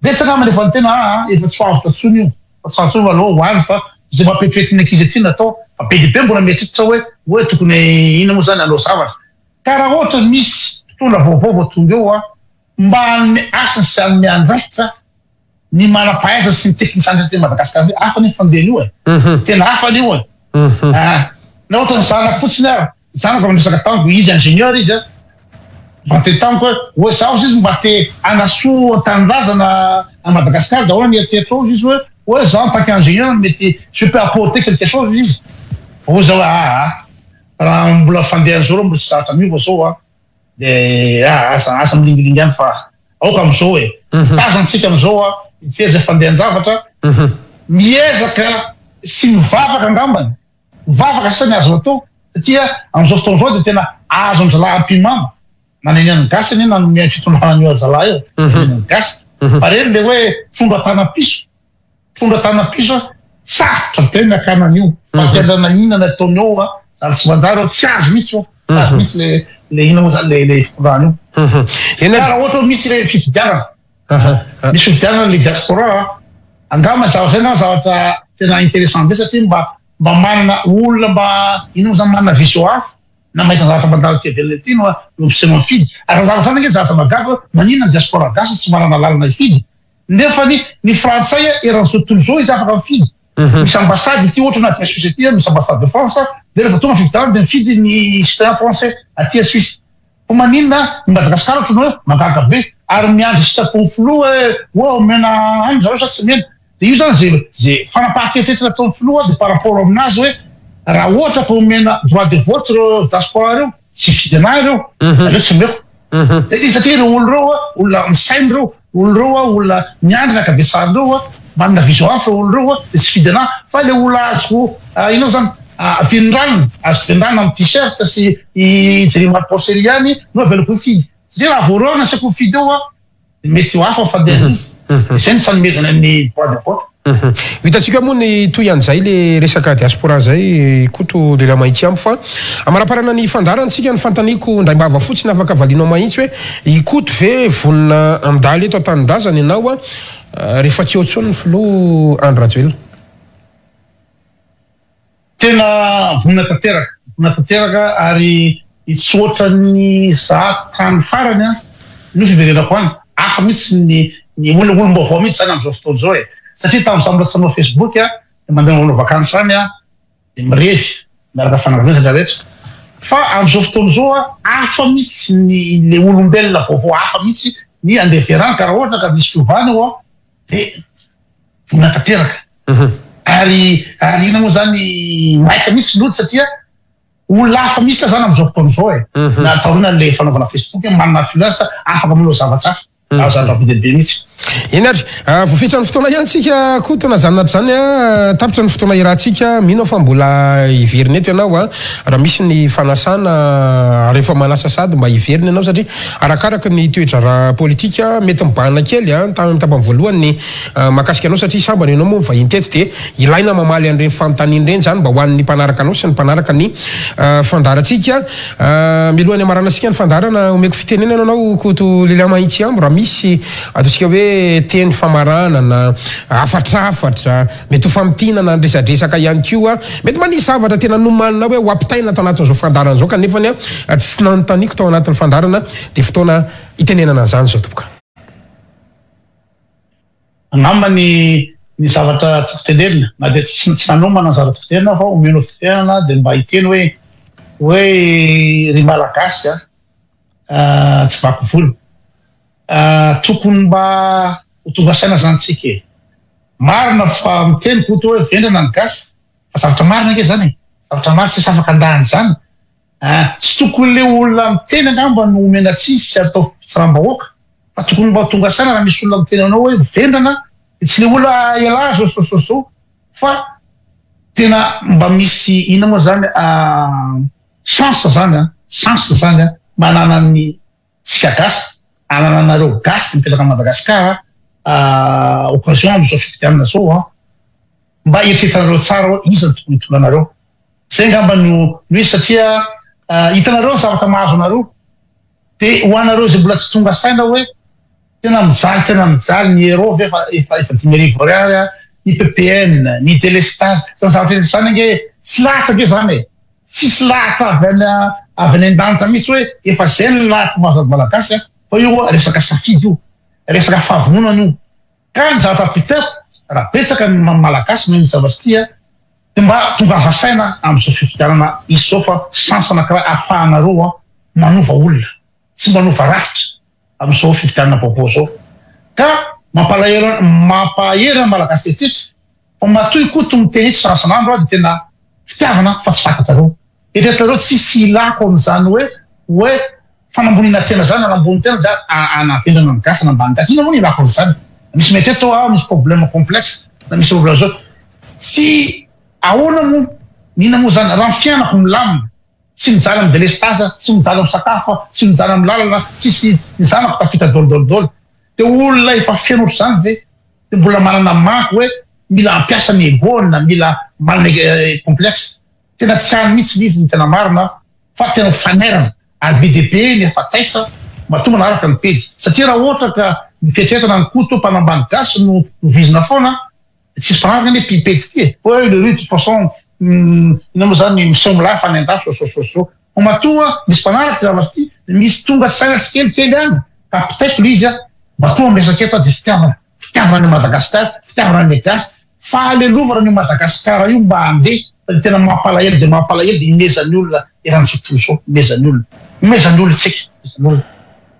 Betsaka angamba le efa niteny aa efa tsy ho avotra tsony io fa tsy fantatro hoe aleo ho any fa zay mampetipetin'ny ankizy aty no atao fa be dia be mbola mieritreritra hoe hoe tokony inona moa zany hanao zavatra ka raha ohatra misy mpitondra vaovao vao tonga eo a mba hanome hasina sy hanome andraikitra ny manam-pahaizana sy ny teknisianina aty Madagasikara aty hafa ny fandehany io e tena hafa io e na ohatra ny zanako fotsiny ary Zanako avy niresaka tamiko, izy ingénieur izy an, mba te tamiko hoe, hoe zaho izy mba te hanasoa tanindrazana à Madagascar de ahoana ny eritreritrao hozy izy hoe, hoe zaho en tant qu'ingénieur mety je peux apporter quelque chose hozy izy, hoy zaho hoe aa raha mbola fandehan'izao aloha mbola tsy zatra miova zao an, de aa aza aza milingilingy any fa aoka amizao e, tazantsika amizao an, hijery izay fandehan-javatra, miezaka sy mivavaka angambany. Mivavaka sisa ny azo atao satria amin'izao fotoana izao dia tena azo an-dralahy ampihimamba na neny an'ny gasy anie nanome ny fitondrana an'io zalahy io neny an'ny gasy fa reny le hoe trondro an-tanam-piso trondro an-tanam-piso sarotra be ny hakana an'io fa tena na inona na ataony ao a zany tsy manjary ao tsy azo mihitsy io tsy azo mihitsy le le inona moa zany le le fitondrana io ka raha ohatra hoe misy le fifidianana Misy fifidianana le diaspora angamba zavatra zay angamba zavatra tena interessant be satria mba mba manana olona mba inona moa zany manana vision hafa na mahita zavatra mandalo aty ivelany aty no no ampiseho mifidy ary zavatra zany ange zavatra mahagaga hoe maninona ny diaspora gasy tsy manana lalana hifidy nefa ny ny frantsay eran'izao tontolo izao izy afaka mifidy misy ambassade ity ohatra na aty Suisse aty misy ambassade de France dia rehefa tonga fifidianana dia mifidy ny citoyen français aty Suisse Fa maninona i Madagascar otrany hoe magaga be ary miandry sitrapon'ny filoha hoe oa omena ainy zareo sa tsy omena. Dia io zany ze ze fanapahan-kevitra nataon'ny filoha dia par rapport aminazy hoe raha ohatra ka omena droit de vote ireo diaspora ireo tsy hifidy anah ireo aleo tsy omeko. Zay izy satria ireo olona ireo olona misaina ireo, olona ireo olona miandry ny ankabetsahan'ireo, manana vision hafa ireo olona ireo dia tsy hifidy anah fa le olona azoko inona zany velon-dranona, azoko velon-dranona amin'ny t-shirt sy i Jerry Marc Porcel ihany no avelako hifidy. Satria raha vao ireo no asaiko mifidy eo dia mety ho hafa ny fandehan'izy. Izay no fanomezana ny droit de vote. Ho hitantsika moa ny tohy an'izay le resaka diaspora zay Koto lehilahy mahitsy amiko fa amaraparana ny fandaharana tsika ny fanontaniako indraimbava fotsiny afaka valianao mahitsy hoe i Koto ve vonona handalo eto an-tanindrazana ianao rehefa tsy eo intsony ny filoha Andry Rajoelina? Tena vonona tanteraka, vonona tanteraka ary tsy ohatran'ny za tany farany an, no fiverenako any, hafa mihitsy ny ny olona, olom-baovao mihitsy zany amin'izao fotoana izao e, satria tamin'izaho mbola tsy nanao facebook an, dia mandeha manao vakansy any aho, dia mirevy miaraka fianakaviana rehetra rehetra, fa amin'izao fotoana izao an, hafa mihitsy ny le olombelona vaovao, hafa mihitsy ny andeha hiverana, ka raha ohatra ka misy fiovana eo an, dia Vonona tanteraka. Ary ary inona moa zany maika mihitsy ny ody satria olona hafa mihitsy zany amin'izao fotoana izao e. Na taoriana le fanaovana Facebook manana influence afaka manao zavatra hafa. Aza atao be dia be mihitsy. Eny ary, voafetra ny fotoana ihany tsika Koto na zany na tsy zany a, tapitra ny fotoana iarahantsika, mino aho fa mbola hiverina eto ianao a, raha misy ny fanasana ary efa manasa sahady mba hiverina ianao satria arakaraka ny toe-draharaha politika mety mibahana kely a, tamin'ny tapany voalohany ny mahakasika anao satria sambany ianao moa nivahiny teto dia ilaina mamaly an'ireny fanontaniana ireny izany mba ho an'ny mpanaraka anao sy ny mpanaraka ny fandaharantsika. Mialohan'ny hamaranantsika ny fandaharana, omeko fitenenana anao Koto Lilian Mahitsiambo raha misy ataontsika hoe teny famaranana, hafatrafatra, mety ho famintinana ny resadresaka ihany koa, mety mba nisy zavatra tena nomaninao hoe ho ampitaina tao anatin'izao fandaharana izao kanefany tsy nanontaniako tao anatin'ny fandaharana dia fotoana hitenenana an'izany izao tompoko. Angamba ny ny zavatra tiako tenenina, na dia tsy tsy nanomana ny zavatra tiako tenenina aho fa omenao fitenenana dia mba hiteny hoe hoe ry Malagasy a, tsy vaky volo. Tokony mba ho tonga saina zany tsika e. Marina fa miteny Koto hoe vendrana ny gasy fa zavatra marina ange zany e. Zavatra marina tsisy afaka handà an'izany. Tsy tokony le olona miteny angamba no omena tsiny sy atao fitsaram-bahoaka fa tokony mba tonga saina raha misy olona miteny anao hoe vendrana de tsy le olona ialahy zao zao zao zao fa tena mba misy inona moa zany chance zany an, chance zany an mba ananan'ny tsika gasy, anananareo gasy mipetraka Madagascar occasion amizao fifidianana zao an, mba eritreretanareo tsara hoe iza no tokony hitondra anareo. Zay angamba no no izy satria hitanareo ny zavatra mahazo anareo de ho anareo izay mbola tsy tonga saina hoe tena mijaly tena mijaly ny euro ve efa efa efa 5000 ariary a, ny ppn, ny delestage, zany zavatra rehetra zany ange tsy lahatra ange zany e, tsisy lahatra avy any avy any an-danitra mihitsy hoe efa zay ny lahatra mahazo an'ny malagasy a, fa io resaka safidy io, resaka fahavononana io. Ka ny zavatra peut-être raha betsaka ny malagasy mahay ny zavatra ity a, dia mba tongava saina amin'izao fifidianana hisy izao fa chance anankiray ahafahanareo manova olona sy manova rafitra amin'izao fifidianana vaovao izao. Ka mampalahelo mampahery ny malagasy rehetra fa matoa i Koto miteny eto isan'andro dia tena fitiavana fa tsy fantatrareo. Eritreretinareo tsisy ilako an'izany hoe hoe fanamboniana tena zany, hanambony tena dia hanavendrana ny gasy, hanambany gasy. Inona moa no ilako an'izany? Misy mieritreritra hoe ah misy problème complexe na misy problème zao. Tsy ahoana moa? Inona moa zany? Raha ny fiainako milamina, tsy mijaly amin'ny délestage, tsy mijaly amin'ny sakafo, tsy mijaly amin'ny lalana, tsisy ny zanako tafita daholo daholo daholo. Dia olona efa feno ohatr'izany ve dia mbola manana manque hoe mila hampiasa ny ego-ny na mila manana complexe? Tena tsy any mihitsy le izy ny tena marina fa tena fanairana ary be dia be ny efa taitra matoa manaraka ny pejy satria raha ohatra ka ny fieritreretana an'i Koto mpanambany gasy no vizina foana dia tsisy mpanaraka anie ity pejy ity e! Hoe le de toute façon inona moa zany miseho milay fa any andafy zao zao zao fa matoa misy mpanaraka ity zavatra ity dia misy tonga saina tsikelikely any ka ampitaiko le izy a! Matoa miresaka eto aho dia fitiavana fitiavana an'i Madagasikara fitiavana ny gasy Fahalelovana an'io Madagascar io mba handeha fa ny tena mampalahelo dia mampalahelo dia imezan'ny olona eran'izao tontolo izao, imezan'ny olona, imezan'ny olona tsika, imezan'ny olona.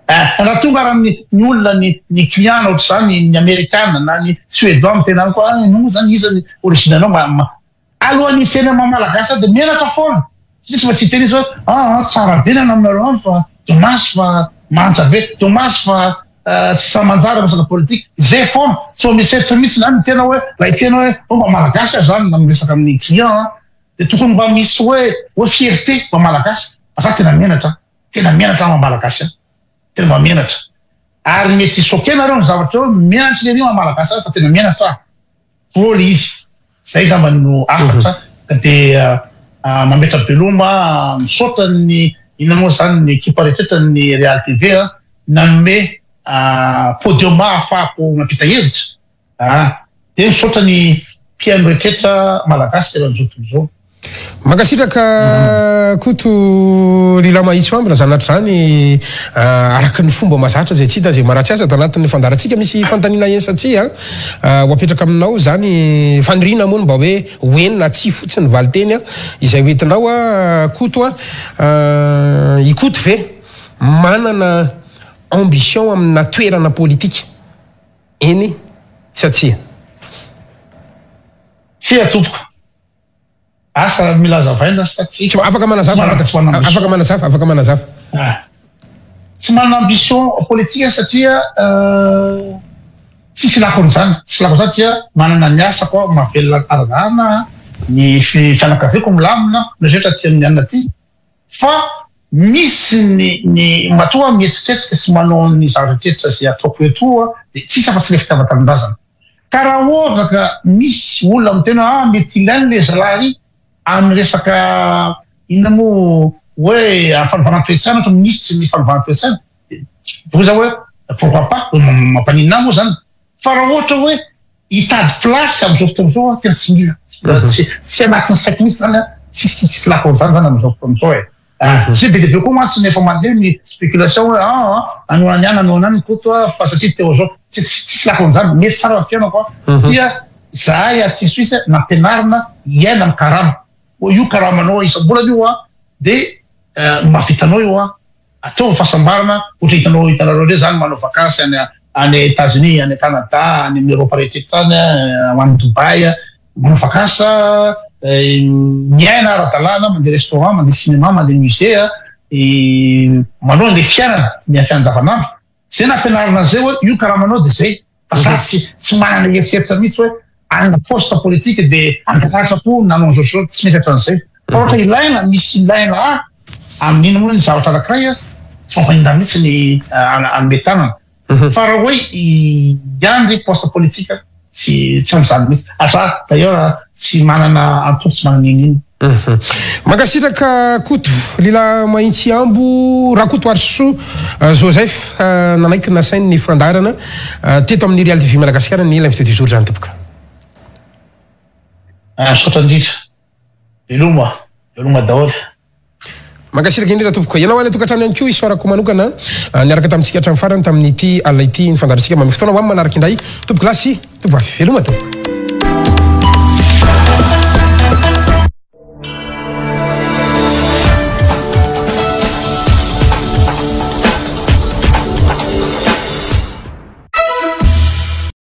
Eh, raha tonga ara ny ny olona ny ny client na ohatr'izany ny amerikana na ny suédois miteny amiko ah ianao moa zany iza ny origine anao mba mba alohan'ny hiteny amin'ny maha malagasy ahy dia menatra foana satria tsy maintsy hiteny izy hoe ah ah tsara be ny any aminareo any fa dommage fa mahantra be, dommage fa Tsy sahy manjary resaka politika. Zay foana. Tsy mba mieritreritra mihitsy zany ny tena hoe raha hiteny hoe oh mba malagasy aho zany na miresaka amin'ny client an, dia tokony mba misy hoe hoe fierté mba malagasy. Fa za tena menatra an. Tena menatra aho maha malagasy ahy. Tena mba menatra. Ary mety hi-choquer nareo ny zavatra eo, menatra lery maha malagasy ahy fa tena menatra aho. Trop le izy. Zay angamba no hafatra ka dia mametra-beloma misaotra ny inona moa zany ny ekipa rehetra ny Real TV nanome podium ahafahako mampita hevitra dia misaotra ny mpihaino rehetra malagasy eran'izao tontolo izao. Mankasitraka Koto Lila Mahitsoambina zanatra izany araka ny fomba mahazatra izay tsy hita izay maharatsy azy ato anatin'ny fandaharantsika. Misy fanontaniana eny sa tsia ho apetraka aminao izany faniriana moa ny mba hoe ho eny na tsia fotsiny ny valinteny izay ho entinao Koto a. I Koto ve manana ambition amina toerana politika eny sa tsia? Tsia tompoko. Asa mila hazavaina sa tsia? Afaka manazava, afaka manazava, afaka manazava. Ah. Tsy manana ambition politique satria tsisy ilako an'izany, tsisy ilako an'izany satria manana ny asako aho, mahavelona ara-dalàna aho, ny fianakaviako milamina, mieritreritra aty amin'ny anona aty fa misy ny ny matoa aho mihetsiketsika sy manao ny zavatra rehetra izay ataoko etoa dia tsisy afa-tsy ilay fitiavan-tanindrazana. Ka raha ohatra ka misy olona miteny hoe ah mety ilaina ilay zalahy amin'ny resaka inona moa hoe fanovana toe-tsaina ohatra minisitry ny fanovana toe-tsaina dia hoy za hoe pourquoi pas, mampaninona ahy moa zany fa raha ohatra hoe hitady place amin'izao fotoana izao aho tena tsy mila, tsy anatin'ny saiko mihitsy zany an, tsisy tsisy ilako an'izany zany amin'izao fotoana izao e. Satria be dia be koa mantsy ny efa mandeha ny spéculation hoe aa hanohana ny any hanohana any Koto a fa satria teo zao. Tsy tsisy lako an'izany, mety tsara ny fiainako a, satria zahay aty Suisse nampianarina hiaina amin'ny karama. Hoe io karamanao isam-bolana io a, dia mahavita anao io a, ataovy fahasambarana, ohatra hitanao hitanareo indray zany manao vakansy any any Etats Unis, any Canada, any amin'ny Europe rehetra rehetra any, any Dubaï, Manao vakansy miaina ara-dalàna, mandeha restaurant, mandeha cinéma, mandeha musée, manao an'ilay fiainana, ny fiainana andavanandro. Zay nampianarina an'izay hoe io karamanao dia zay. Fa za tsy tsy manana eritreritra mihitsy hoe hanana poste politique dia hangalatra koa nanao an'izao sy izao, tsy mety hatramin'izay. Fa ohatra ilaina, misy ilaina ahy amin'inona moa ny zavatra anankiray, tsy mampaninona mihitsy ny hanome tanana. Fa raha hoe hiandry poste politique tsy tsy amin'izany mihitsy. Ary za d'ailleurs tsy manana antoko tsy manana n'inon'inona. Mankasitraka Koto Lila Mahintsiambo Rakotoarisoa Joseph nanaiky nasain'ny fandaharana teto amin'ny Real TV Madagasikara ny l'invité du jour izany tompoko. Misaotra indrindra. Veloma. Veloma daholo. Mankasitraka indrindra tompoko. Ianao any an-tokantrano ihany koa isaorako manokana niaraka tamintsika hatramin'ny farany tamin'ity alina ity ny fandaharantsika. Manome fotoana ho amin'ny manaraka indray tompoko lahy sy tompovavy. Veloma tompoko.